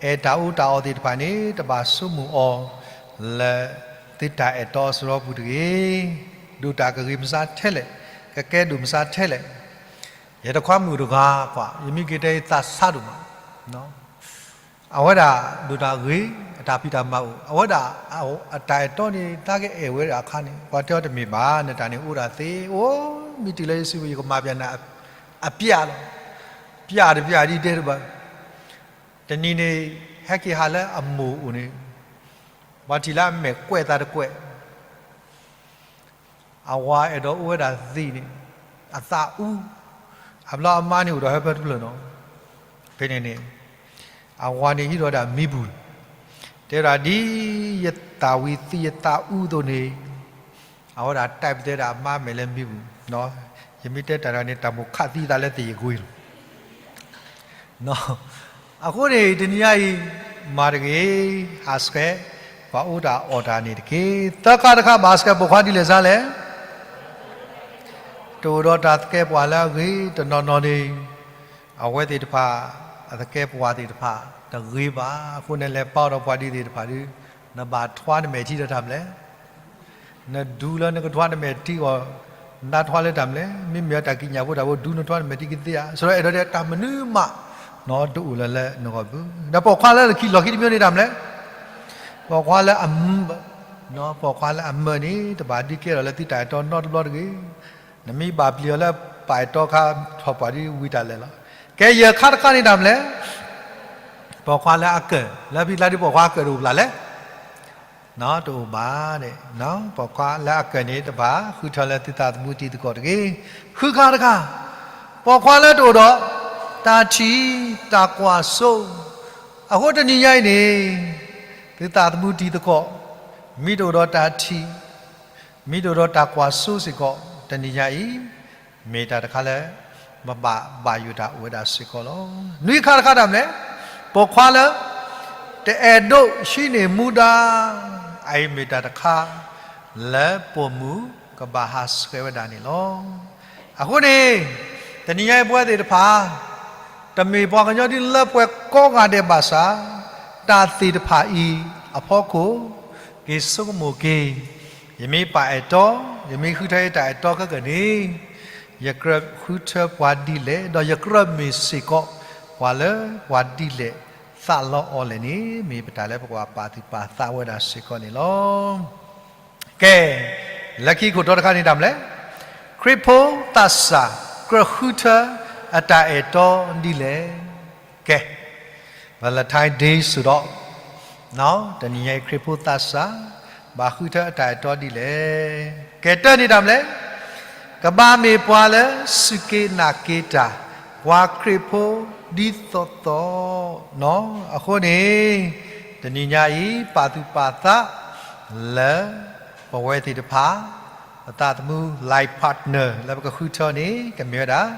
အဲၣ်တၢ်အီၣ်တၢ်အီသ့ၣ်တဖၣ်န့ၣ် တဘၣ်ဆိကမိၣ်အီၤလၢသုတၢ်အဲၣ်တီအစရီပူၤတဂ့ၤ. ဒိၣ်တၢ်ကဂ့ၤမစါထဲလဲၣ်, ကကဲဒိၣ်မစါထဲလဲၣ်. ယတခွါမုၣ်တဂၤကွၢ်, ယမ့ၢ်က့ၤတဲယသးဆါဒိၣ်မး အဝဲဒၣ်ဒိၣ်တၢ်ဂ့ၤ, အတၢ်ဖံးတၢ်မၤအိၣ်, အဝဲဒၣ်အတၢ်အဲၣ်တီန့ၣ် သးကအဲၣ်ဝဲဒၣ်အခါန့ၣ် ပှၤတဲအီၤတမ့ၢ်ဘၣ်, နတၢ်န့ၣ်အိၣ်ဒၣ်သ့, အိၣ်မ့ၢ်တုၤလၢယစုပူၤ ယကမၤပျၢ်နၤအပျၢ်လီၤ. ပျၢ်တပျၢ်ဒ်တဲတဘၣ်. တနံၤန့ၣ် ဟဲက့ၤဟးလၢအမိၢ်အိၣ်န့ၣ် ပှၤထံၣ်လၢအမဲာ်ကွဲးသးတကွဲး အဝၤအဲၣ်ဒိးအိၣ်ဝဲဒၣ်သ့န့ၣ် အသးအူ, အဘျီအမါန့ၣ်အိၣ်ဒီးဟဲဖဲတဖျၢၣ်နီၤ. ဖဲန့ၣ်န့ၣ် အဝၤန့ၣ်ဟံးဒီးဝဲဒၣ်မံပူၤ, တဲဝဲဒၣ်ဒ်ယသးဝံၤသ့ယသးအူအသိးန့ၣ်, အဝဲဒၣ်တဲပတဲဒၣ် အမါမဲာ်လၢမံပူၤ, ယမ့ၢ်တဲတၢ်တဂၤန့ၣ် တၢ်မိၣ်ခးသံသးလၢသယံၤကွံာ်လီၤ. အဃိန့ၣ် တနံၤညါအံၤ မၤတဂ့ၤ, ဟးဆှဲး ပှၤအိၣ်တၢ်အီၣ်တၢ်န့ၣ်တက့ၢ်. သၢခါတခါ ဘၣ်ဟးဆှဲးပိာ်ခွါဒ်လဲၣ်စါလဲၣ်, တအိၣ်ဒီးတၢ်သကဲးပဝးလၢအဂ့ၤတနီၤနီၤန့ၣ်, အဝဲသ့ၣ်တဖၣ် အသကဲးပဝးသ့ၣ်တဖၣ် တဂ့ၤဘၣ်. အဃိန့ၣ် လဲၤပာ်အီၤဒီးပှၤဒ်သ့ၣ်တဖၣ်ဒီး နဘၣ်ထွါနမဲာ်ထံဒီးတၢ်မနုၤလဲၣ် နဒူလၢနကထွါနမဲာ်ထံအီၤ, နထွါလၢတၢ်မနုၤလဲၣ်, မ့မ့ၢ်အတၢ်ကံးညာ်ဖိတၢ်ဖိ ဒူနထွါနမဲာ်ထံကသ့ဧါ, ဆိုတော့ အဲၣ်ဒိးတဲတၢ်မနုၤမး တအိၣ်လၢၤလၢနဂီၢ်ဘၣ်. ဒီးပိာ်ခွါလၢခံလီၢ်ခံတမံၤန့ၣ်တၢ်မနုၤလဲၣ်, ပိာ်ခွါလၢအမၢ, ပိာ်ခွါလၢအမၢန့ၣ် တဘၣ်ဒုးကဲထီၣ်လၢသုတၢ်အဲၣ်တီနီတဘျီတဂ့ၤ. နမ့ၢ်ဘၣ်ပျံၤအီၤလၢပၢ်အဲၣ်တီအခါ ထီၣ်ပှၤဒ်ဝံၤတၢ်လဲာ်လီၤ. ကဲယဲၢ်ခါတခါန့ၣ်တၢ်မနုၤလဲၣ်. ပိာ်ခွါလၢအကၢၣ်, လၢဖံလါဒ်ပိာ်ခွါအကၢၣ်တအိၣ်ဘၣ်လဲၣ် တအိၣ်ဘၣ်. ပိာ်ခွါလၢအကၢၣ်န့ၣ် တဘၣ်ဃုထၢလၢသုသးသမူတံၤသကိးတဂ့ၤ. ဃုခါတခါ, ပိာ်ခွါလၢတအိၣ်ဒီး တၢ်ထံၣ်တၢ်ကွၢ်စိ, အဃိတနံၤညါအံၤန့ၣ် သုသးသမူတံၤသကိး, မ့ၢ်တအိၣ်ဒီးတၢ်ထံၣ်, မ့ၢ်တအိၣ်ဒီးတၢ်ကွၢ်စိစ့ၢ်ကီး တနံၤညါအံၤ မ့ၢ်တၢ်တခါလၢ ပဘၣ်ဘၣ်ယိၣ်တၢ်အိၣ်ဝဲဒၣ်စ့ၢ်ကီးလီၤ. နွံခါတခါတၢ်မနုၤလဲၣ်. ပိာ်ခွါလၢ တအဲၣ်ဒိးဟံးန့ၢ်မူဒါ, အအံၤမ့ၢ်တၢ်တခါ လၢပိာ်မုၣ်ကဘၣ်ဟးဆှဲးဝဲဒၣ်န့ၣ်လီၤ. အဃိန့ၣ် တနံၤညါအံၤပဝဲသ့ၣ်တဖၣ် တမ့ၢ်ပှၤကညီဒ်လၢပှဲၤကိးဂၤဒဲးဘၣ်ဆၣ်, တၢ်သ့ၣ်တဖၣ်အံၤအဖီခိၣ် က့ၤဆိကမိၣ်က့ၤ, ယမ့ၢ်ပၢ်အဲၣ်တီ, ယမ့ၢ်ဃုထၢယတၢ်အဲၣ်တီခဲကနံၣ်, ယကြၢးဃုထၢပှၤဒ်လဲၣ်, ဒီးယကြၢးမ့ၢ်စ့ၢ်ကီး ပှၤလၢပှၤဒ်လဲၣ်သးလီအီၤလဲၣ်န့ၣ် မ့ၢ်ပတၢ်လၢပကဘၣ်ပာ်သူၣ်ပာ်သးဝဲဒၣ်စ့ၢ်ကီးန့ၣ်လီၤ. ကဲ, လၢခံခိၣ်တီတခါန့ၣ်တၢ်မနုၤလဲၣ်. ခရံာ်ဖိသးစၢ်ကြၢးဃုထၢအတၢ်အဲၣ်တီဒ်လဲၣ်. ကဲ, Valentine Day စ့ၢ်ဒီး တနံၤညါအံၤခရံာ်ဖိသးစၢ် ဘၣ်ဃုထၢအတၢ်အဲၣ်တီဒ်လဲၣ်. ကဲတၢန့ၣ်တၢ်မနုၤလဲၣ်. ကဘၣ်မ့ၢ်ပှၤလၢစူၢ်က့ၤနာ်က့ၤတၢ်, ပှၤခရံာ်ဖိဒ်သိးသိး, အဃိန့ၣ် တနံၤညါအံၤ ပာ်သူၣ်ပာ်သးလၢ ပဝဲသ့ၣ်တဖၣ် ပသးသမူ life partner လၢပကဃုထၢန့ၣ် ကမ့ၢ်ဝဲဒၣ်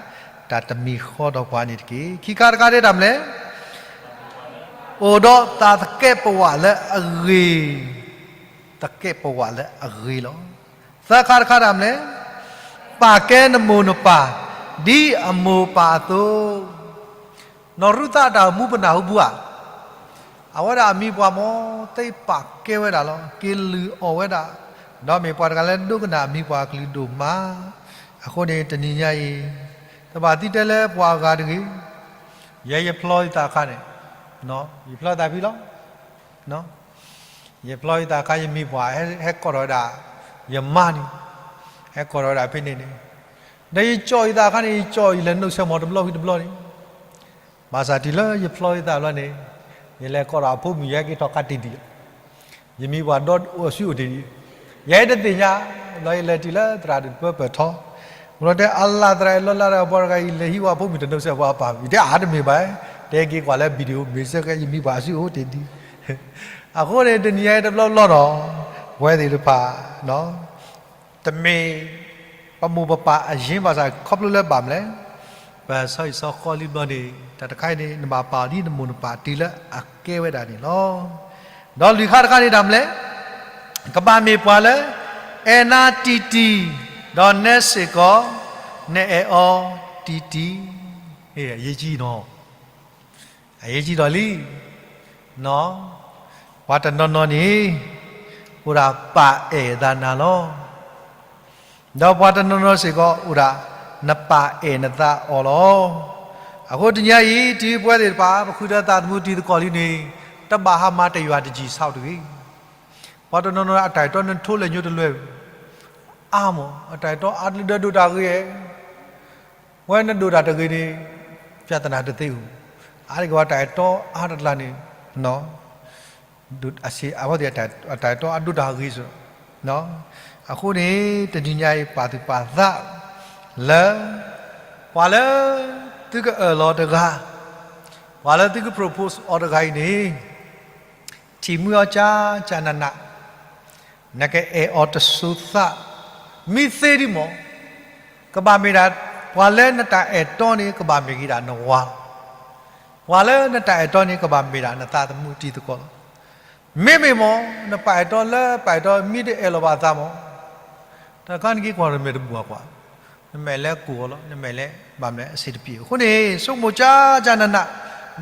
တၢ်တမံၤဃီဒီးပှၤန့ၣ်တက့ၢ်. ခံခါတခါဒ်တၢ်မနုၤလဲၣ်. အိၣ်ဒီးတၢ်သကဲးပဝးလၢအဂ့ၤ, သကဲးပဝးလၢအဂ့ၤလီၤ. သၢခါတခါတၢ်မနုၤလဲၣ်. ပာ်ကဲနမိၢ်နပၢ် ဒ်အမိၢ်ပၢ်အသိး နီၢ်ရူၤသးအတၢ်အိၣ်မူပနၢ်ဟူဘၣ်ဧါ. အဝဲဒၣ်အမံၤပှၢ်မ့ၢ်သ့ပာ်ကဲဝဲဒၣ်လီၤ. က့ၤလုၢ်အီၣ်ဝဲဒၣ်, ဒီးမ့ၢ်ပှၤတဂၤလၢဒိကနၣ်အမံၤပှၢ်အကလုၢ်ဒိၣ်မး. အဃိန့ၣ် တနံၤညါအံၤ တဘၣ်သံတဲလၢပှၤအဂၤတဂ့ၤ. ယဲယဖျီယသးအခါန့ၣ်, ယဖျီယသးဖဲလီၤ. ယဖျီယသးအခါ ယမံၤပှၢ်ဟဲကိးထီၣ်ဝဲဒၣ် ယမါန့ၣ်, ဟဲကိးထီၣ်ဝဲဒၣ်ဖဲန့ၣ်န့ၣ်, ဒီးယကၠီၣ်ယသးအခါန့ၣ် ယကၠီၣ်ယလဲၤနုာ်ဆဲးမီၤတဘျီဖဲတဘျီန့ၣ်, ဘၣ်ဆၣ်တုၤလၢယဖျီယသးဘျီန့ၣ်, ယလဲၤကိးထီၣ်အဖိမုၣ် ယဟဲက့ၤထီၣ်ခါတ့ၢ်ဒံး, ယမံၤပှၢ်ဒီးအိၣ်ဆူၣ်အိၣ်တ့ၢ်ဒံး, ယဲတသ့ၣ်ညါ, ဒီးယလဲၤတုၤလၢသရၣ်ဒုးပၢပၢၢ်ထီ, ဘျီတဲအလၢ်သရၣ်အံၤလီၤလၢ်ဒီးပှၤတဂၤအံၤ လဲၤဟံးဝဲအဖိမုၣ်တနုာ်ဆဲးပှၤအပၢ်, ယတဲအါတမ့ၢ်ဘၣ်, တဲက့ၤကွၢ်လၢ video မ့ၢ်စ့ၢ်ကီး ယမံၤပှၢ်အဆူၣ်အိၣ်တ့ၢ်ဒံး အဃိန့ၣ် တနံၤညါအံၤတဘျီဘျီဒီး ပဝဲသ့ၣ်တဖၣ် တမ့ၢ်ပမိၢ်ပပၢ်အရင်းဘၣ်ဆၣ် ခီဖျိလၢဘၣ်မနုၤလဲၣ်, ပဆီဟံၣ်ဆီဃီလံဘျီန့ၣ် တၢ်တခါအံၤန့ၣ် နဘၣ်ပာ်အီၤဒ်နမိၢ်နပၢ်တုၤလၢအကဲဝဲဒၣ်န့ၣ်လီၤ. ဒီးလွံၢ်ခါတခါန့ၣ်တၢ်မနုၤလဲၣ်, ကဘၣ်မ့ၢ်ပှၤလၢ အဲၣ်နၤတံၢ်တံၢ်, ဒီးနဲစ့ၢ်ကီး နအဲၣ်အီၤတံၢ်တံၢ်, အရေးကြီးနီၤ အရေးကြီးတော့လံ, ပှၤတနီၤနီၤန့ၣ် အိၣ်ဒၣ်ပာ်အဲၣ်သးနၤလီၤ. ဒီးပှၤတနီၤနီၤစ့ၢ်ကီးအိၣ်ဒၣ် နပာ်အဲၣ်နသးအီၤလီၤ. အဃိတနံၤအံၤ တုၤပဝဲသ့ၣ်တဖၣ် ပဃုထၢသးသမူတံၤသကိးလံန့ၣ် တဘၣ်ဟးမၤတယွၤတယံာ်ဆၣ်တဂ့ၤ. ပှၤတနီၤနီၤအတၢ်အဲၣ်တီနထိလၢညိတလွဲၢ် အါမး အတၢ်အဲၣ်တီအါတလၢဒၢဒိၣ်တၢ်ဂ့ၤ ဝဲနဒိၣ်တၢ်တဂ့ၤန့ၣ် ပြဿနာတသ့အိၣ်, အါတက့ၢ်ပှၤတၢ်အဲၣ်တီအါတကျါန့ၣ် အဝဲသ့ၣ်အတၢ်အဲၣ်တီအဒိၣ်တၢ်ဂ့ၤစ့ၢ်, အဃိန့ၣ် တနံၤညါအံၤ ပာ်သူၣ်ပာ်သးလၢ ပှၤလၢသုကအၢၣ်လီၤတဂၤ, ပှၤလၢသုက propose အီၤတဂၤအံၤန့ၣ် ထံၣ်မှံအီၤကၢ်ကၢ်နးနး နကအဲၣ်အီၤတစိၤသး, မ့ၢ်သ့ဒံးမး, ကဘၣ်မ့ၢ်ဒၣ် ပှၤလၢနတၢ်အဲၣ်တီန့ၣ် ကဘၣ်မ့ၢ်က့ၤဒၣ်နဝၤလီၤ. ပှၤလၢနတၢ်အဲၣ်တီန့ၣ် ကဘၣ်မ့ၢ်ဒၣ်နသးသမူတံၤသကိးလီၤ. မ့မ့ၢ်မး နပာ်အဲၣ်တီလၢပာ်အဲၣ်တီမ့ၢ်တအဲၣ်လီၤဘၣ်အသးမး, တၢ်တခါနက့ၤကွၢ်နမဲာ်တဘူၣ်အကွၢ်, နမဲာ်လဲၤကိၢ်အီၤလီၤ, နမဲာ်လဲၤဘၣ်မလဲၣ်အဆံးတပျ့ၤ. အဃိန့ၣ် ဆိကမိၣ်ကၢ်ကၢ်နးနး,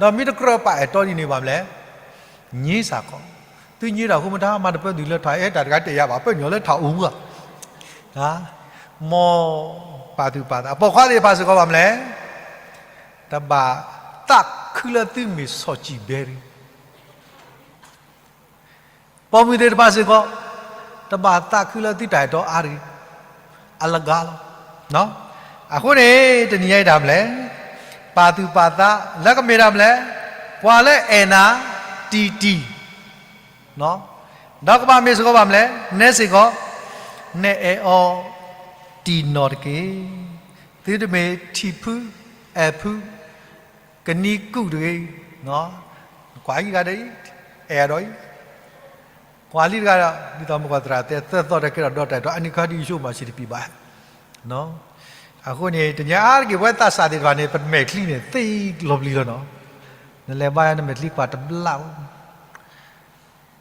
ဒီးမ့ၢ်တကြၢးပာ်အဲၣ်တီဒ်န့ၣ်ဘၣ်မလဲၣ် ညံစ့ၢ်ကီး, သုညံတၢ်ဃိမတၤ မၤတပၢၢ်သုလၢထးအဲၣ်တၢ်တဂၤတဲယၤဘၣ် ပညိၣ်လၢထးအိၣ်မူဧါ, မ်ပာ်သူၣ်ပာ်သး ပိာ်ခွါသ့ၣ်တဖၣ်စ့ၢ်ကီးဘၣ်မလဲၣ်, တဘၣ်သးခုလၢသုမ့ၢ်စီၤစံၣ်ဘဲရံၤ, ပိာ်မုၣ်သ့ၣ်တဖၣ်စ့ၢ်ကီး တဘၣ်သးခုလၢသုတၢ်အဲၣ်တီအါတဂ့ၤ, အလဂၤလီၤ. အဃိန့ၣ် တနံၤညါအံၤတၢ်မနုၤလဲၣ်, ပာ်သူၣ်ပာ်သးလၢကမ့ၢ်တၢ်မနုၤလဲၣ်, ပှၤလၢအဲၣ်နၤတံၢ်တံၢ် ဒီးကဘၣ်မ့ၢ်စ့ၢ်ကီးဘၣ်မနုၤလဲၣ်, နဲစ့ၢ်ကီး နအဲၣ်အီၤတံၢ်နီၢ်တက့ၢ်. သုတမ့ၢ်ထံၣ်ဖုအဲၣ်ဖု ကနံၤကူၣ်တဂ့ၤ. ကွၢ်အံၤတဂၤဒီးအံၤ, အဲၣ်အဒီးအံၤ, ကွၢ်လံတဂၤဒီး ဒ်သိးမုၢ်ကီၢ်သရၣ်တဲ သၢသီတကဲထီၣ်ဒီးတၢ်အဲၣ်တီ အနံၣ်ခါဒ်ယဆိကမိၣ်စံးတပံၤဘၣ်. အဃိန့ၣ် တနံၤအါတက့ၢ် ပဝဲသးစၢ်သ့ၣ်တဖၣ်န့ၣ် ပမဲာ်ချံန့ၣ် သ့လီၤပျံၤလီၤနီၤ. နလဲၤဘါယွၤနမဲာ်ချံကွၢ်တဘျီ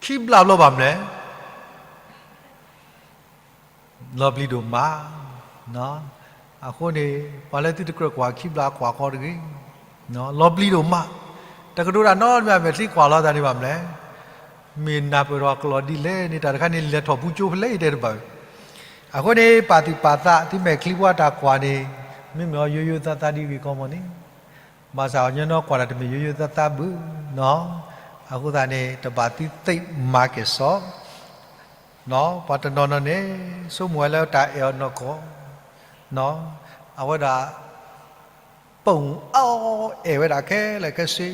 ခံဘျီဘျီဘၣ်မနုၤလဲၣ် လီၤပျံၤဒိၣ်မး. အဃိန့ၣ် ပှၤလၢသုတကြၢးကွၢ်ခံဘျီကွၢ်ဃီတဂ့ၤ, လီၤပျံၤဒိၣ်မး. တကတိၤတၢ်နီတမံၤ မဲာ်ချံကွၢ်လီၤသးန့ၣ်ဘၣ်မနုၤလဲၣ်, မ့ၢ်နၢ်ပၢၢ်ထီၣ်ကလီၤဒ်လဲၣ်န့ၣ် တၢ်တခါန့ၣ် လဲၤထီၣ်ပူၤကၠိဖဲလဲၣ်တဲတဘၣ်. အဃိန့ၣ် ပာ်သူၣ်ပာ်သး သုမဲာ်ချံပှၤတၢ်ကွၢ်န့ၣ် မ့မ့ၢ်အီၤယိယိသးသးဒ်ဂ့ၢ်ကီမီၤန့ၣ် ဘၣ်ဆၣ်အီၤညီညီကွၢ်တၢ်တမ့ၢ်ယိယိသးသးဘၣ်နီၤ. အဃိသတးန့ၣ် တဘၣ်သုသ့ၣ်မၤကဲၣ်ဆိး, ပှၤတနီၤနီၤန့ၣ် ဆိကမိၣ်ဝဲလၢတၢ်အဲၣ်အီၤနီၢ်ကီၢ်, အဝဲဒၣ် ပိာ်အီၤအဲၣ်ဝဲဒၣ်ခဲလၢာ်ခဲဆ့,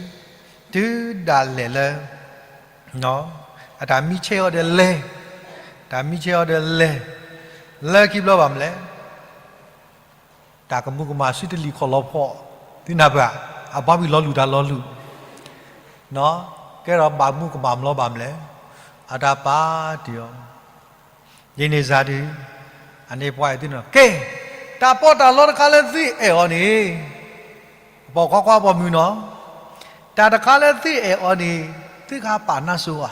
တုၤဒၣ်လဲာ်လၢ အတၢ်မံဆဲးအီၤဒီးလဲၤ, တၢ်မံဆဲးအီၤဒီးလဲၤ, လၢခံဘျီဘၣ်မနုၤလဲၣ် တၢ်ကမူၤကမၣ်ဆူတလံၤခီၣ်လီၤဖီး, သုနၢ်ပၢၢ်, အဘီဘံၣ်လီၤလူၢ်တၢ်လီၤလူၢ်, ကဲထီၣ်ဘၣ်မူကမၣ်ဘျီဘၣ်မနုၤလဲၣ်, အတၢ်ပာ်တ့ၢ်အီၤ, ယန့ၢ်စၢ်ဒုး, အန့ၣ်ပှၤအဲၣ်သုနီၤ, ကဲ, တၢ်ပီးတၢ်လီတခါလၢသုအဲၣ်အီၤန့ၣ်, ပိာ်ခွါခွါပိာ်မုၣ်နီၤ, တၢ်တခါလၢသုအဲၣ်အီၤန့ၣ်, သုကဟးပာ်နါစိၤဧါ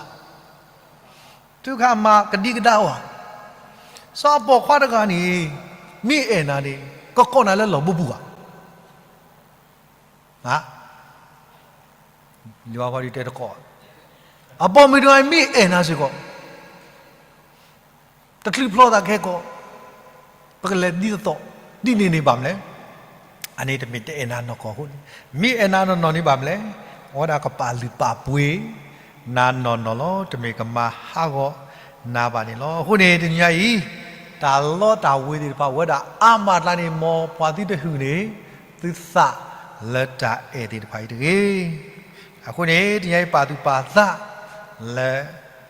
သုကဟးမၤကဒံကဒါဧါ, စီၤပိာ်ခွါတဂၤန့ၣ်, မ့ၢ်အဲၣ်နၤန့ၣ်, ကကိးနၤလၢလီၢ်ဘိပူၤဧါ, ယွၤပှၤဒုးတဲတကိး, အပိာ်မုၣ်တဂၤအံၤမ့ၢ်အဲၣ်နၤစ့ၢ်ကီး, တချုးဖျီသးကဟဲကိး, ပကလဲၤဒ်သိးသိး, ဒ်န့ၣ်န့ၣ်ဘၣ်မနုၤလဲၣ်, အန့ၣ်တမ့ၢ်တအဲၣ်နၤနီၢ်ကီၢ်အဃိန့ၣ်, မ့ၢ်အဲၣ်နၤနီၢ်နီၢ်န့ၣ်ဘၣ်မနုၤလဲၣ်, အဝဲဒၣ်ကပာ်လုၢ်ပာ်ပှ့ၤ နၤနီၢ်နီၢ်လီၤ, တမ့ၢ်ကမၤဟးဂီၤနၤဘၣ်န့ၣ်လီၤ. အဃိန့ၣ် တနံၤညါအံၤ, တၢ်လီတၢ်ဝ့ၤသ့ၣ်တဖၣ် အိၣ်ဝဲဒၣ်အါမးအကျါန့ၣ် မ်ပှၤသုတဟုၣ်န့ၣ်, သုသးလၢတၢ်အဲၣ်သ့ၣ်တဖၣ်အံၤတဂ့ၤ. အဃိန့ၣ် တနံၤညါအံၤပာ်သူၣ်ပာ်သးလၢ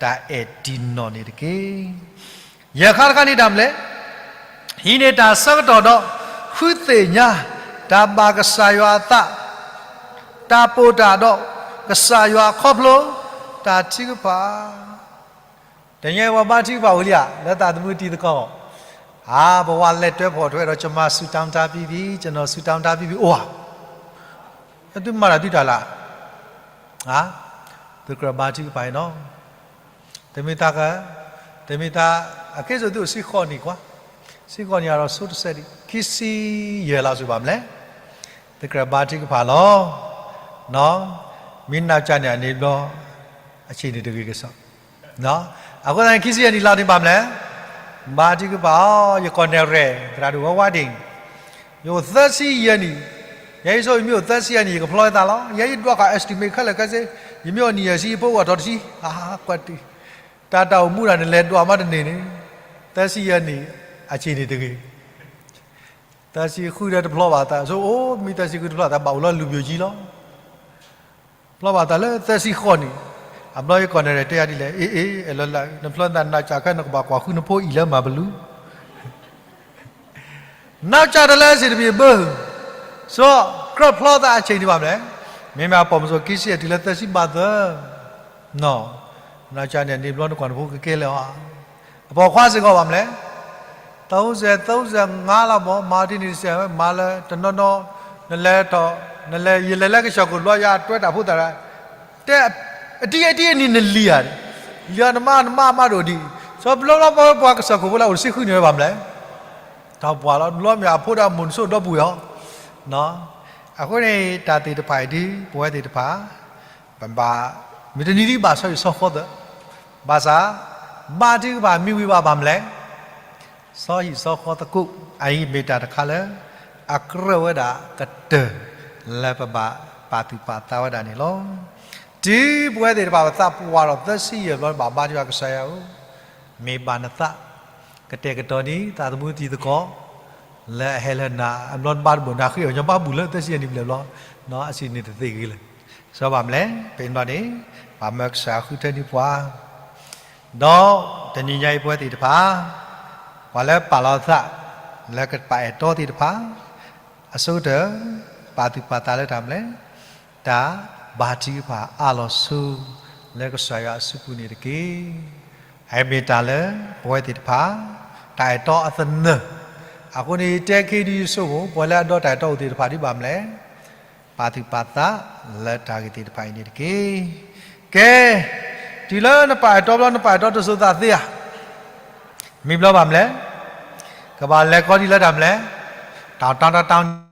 တၢ်အဲၣ်တံၢ်နီၢ်န့ၣ်တက့ၢ်. ယဲၢ်ခါတခါန့ၣ်တၢ်မနုၤလဲၣ်, ဟံးန့ၢ်တၢ်ဆၢကတီၢ်ဒီး ဃုသ့ၣ်ညါ တၢ်ဘၣ်ကစၢ်ယွၤအသး, တၢ်ပိာ်တၢ်ဒီး ကစၢ်ယွၤခီဖျိ တၢ်ထုကဖၣ်. တနံၤညါအံၤပှၤဘါထုကဖၣ်ဝံၤလံဧါ, လၢသးသမူတံၤသကိး, အါ ပဝဲလဲၤတွဲဖီၣ်ထွဲဒီး ကျွန်မဆုတောင်းထားပြီးပြီ, ကျွန်တော်ဆုတောင်းထားပြီးပြီ, အိၣ်ဧါ, သုမၤတၢ်သုတၢ်လၢ်, သုကြၢးဘါထုကဖၣ်အံၤနီၤ, တမ့ၢ်တၢ်က, တမ့ၢ်တၢ်, အကဲစိာ်သုအိၣ်စ့ၢ်ကီးန့ၣ်ကွၢ်, စ့ၢ်ကီးန့ၣ်ဒီးဆိတစဲးဒံး ခံဆံယဲၢ်လါစူၤဘၣ်မနုၤလဲၣ်, သုကြၢးဘါထုကဖၣ်လီၤ. မ့ၢ်နီၢ်ကစၢ်န့ၣ်အန့ၣ်ဘျီ, အဆ့ၣ်န့ၣ်တဂ့ၤကစီၣ် အဃိသတးန့ၣ် ခံဆံယဲၢ်နံၣ်လါန့ၣ်ဘၣ်မနုၤလဲၣ်, ဘါထုကဖၣ်အီၤ, ယကီၢ်နဲၣ်ရဲၣ် သရၣ်ဒိၣ်ဝဲဝါဒ့ၣ်, ယအိၣ်သၢဆံယဲၢ်နံၣ်, ယဲယဆိ ယမ့ၢ်အိၣ်သၢဆံယဲၢ်နံၣ် ယကဖျီသးလီၤ. ယဲယဒွးဃာ် estimate ခဲလၢာ်ခဲဆ့, ယမ့ၢ်အိၣ်နံၣ်ယဲၢ်ဆံ ယဖိအိၣ်ထီၣ်တဆံ, အါ ကွၢ်တံၢ်, တၢ်တၢ်အိၣ်မူတၢ်န့ၣ် လဲၤဒွးမးတန့ၢ်န့ၣ်, သၢဆံယဲၢ်နံၣ် အဆ့ၣ်န့ၣ်တဂ့ၤ သၢဆံဃုဒီးတဖျီဘၣ်သး, ဆိအိၣ်မ့ၢ်သၢဆံဃုတဖျီသး ဘၣ်အိၣ်လီၤလူၤပယိၤကံလီၤ. ဖျီဘၣ်သးလၢသၢဆံဃိးနံၣ်, အဘျီယကီၢ်နဲၣ်ရဲၣ်တဲယၤဒ်လဲၣ်, အ့ အ့ အဲၣ်လီၤလၢ နဖျီသးနီၢ်ကစၢ်ခဲ နကဘၣ်ကွၢ်ဃုနဖိအံၤလၢမၤပလူၤ နီၢ်ကစၢ်တလၢစ့ၣ်တဘ့ၣ်ဘၢ, စီၤကြၢးဖျီသးအဆ့ၣ်န့ၣ်ဘၣ်မနုၤလဲၣ်, မ့မ့ၢ်အပိာ်မုၣ်စီၤခံဆံယဲၢ်တုၤလၢသၢဆံဘၣ်သၢ, နီၢ်ကစၢ်န့ၣ်န့ၣ်ဘျီနကွၢ်နဖိကကဲလဲၣ်ဧါ, အပိာ်ခွါစ့ၢ်ကီးဘၣ်မနုၤလဲၣ်, သၢဆံ သၢဆံငါလီၤဘၣ်, မၤတနံၣ်တစဲး မၤလၢတနီၤနီၤ, နလဲၤထီၣ်, နလဲၤ ယလဲၤလၢကစၢၢ်ခိၣ်ဘျီယၤတွဲတၢ်ဖိသၣ်ရၣ်, တဲ, အတံၤအတံၤအနံၣ်နလံၤဧါ, လံၤအီၤနမါနမါမါဒိၣ်ဒံး, စီၤဘျီဘျီပှၤကစၢၢ်ခိၣ်ဖိလၢအိၣ်တဆံဃုနံၣ်ဝဲဘၣ်မနုၤလဲၣ်, တၢ်ပှၢ်လီၤ ဘျီမ့ၢ်အဖိဒၣ်မိၢ်နစိၣ်ဒီပုၢ်ဝဲၢ်အီၤ, အဃိန့ၣ် တၢ်သ့ၣ်တဖၣ်အံၤဒ် ပဝဲသ့ၣ်တဖၣ် ပဘၣ်, မုၢ်တနံၤဒ်ဘၣ်ဆီဟံၣ်ဆီဃီသၢ, ဘၣ်ဆၣ်, ဘါထုကဖၣ်မ့ၢ်ဝံၤဘၣ်ဘၣ်မနုၤလဲၣ်, ဆီဟံၣ်ဆီဃီသကိး, အအံၤမ့ၢ်တၢ်တခါလၢ အကြၢးဝဲဒၣ်ကတၢၢ် လၢပဘၣ်ပာ်သူၣ်ပာ်သးဝဲဒၣ်န့ၣ်လီၤ. တုၤပဝဲသ့ၣ်တဖၣ်ပသးပှၢ်ထီၣ်သၢဆံယဲၢ်ဘျီ နဘၣ်ဘါထုကဖၣ်ကစၢ်ယွၤဧၢ, မ့ၢ်ဘၣ်နသး ကတဲာ်ကတီၤန့ၢ် သးသမူတံၤသကိး လၢအဟဲလၢနၤအဘျီ နဘါတဘၣ် နဃ့အီၣ်ညီဘါဘူၣ်လၢသၢဆံယဲၢ်နံၣ်ဘျဲၣ်ဘျီ, အစံးန့ၣ်တသ့ဂ့ၤလၢၤ. စီၤဘၣ်မလဲၣ် ပ့ၤနီၣ်န့ၣ် ပမၢကစၢ်ဃုထၢန့ၢ်ပှၤ ဒီးတနံၤညါအံၤပဝဲသ့ၣ်တဖၣ် ပှၤလၢပာ်လီၤသး လၢကပာ်အဲၣ်တီသ့ၣ်တဖၣ် အဆိကတၢၢ် ပာ်သူၣ်ပာ်သးလၢတၢ်မလဲၣ်, တၢ်ဘါထုကဖၣ်အါလီၤဆူ လၢကစၢ်ယွၤအစုပူၤန့ၣ်တက့ၢ်. အမ့ၢ်တၢ်လၢပဝဲသ့ၣ်တဖၣ် တၢ်အဲၣ်တီအသနၢၣ်, အဃိန့ၣ် ယတဲခဲဒုးယဆိကမိၣ် ပှၤလၢအဒီတၢ်အဲၣ်တီအိၣ်သ့ၣ်တဖၣ်ဒ်ဘၣ်မလဲၣ် ပာ်သူၣ်ပာ်သးလၢတၢ်ဂ့ၢ်သ့ၣ်တဖၣ်အံၤန့ၣ်တက့ၢ်. ကဲ, တုၤလၢနပာ်အဲၣ်တီဘျီ နပာ်အဲၣ်တီတစိၤသးသ့ဧါ, မ့ၢ်ဘျီဘၣ်မလဲၣ်, ကဘၣ်လဲၤကီဒ်လၢတၢ်မလဲၣ်, တၢ်တၢ်တၢ်တၢ်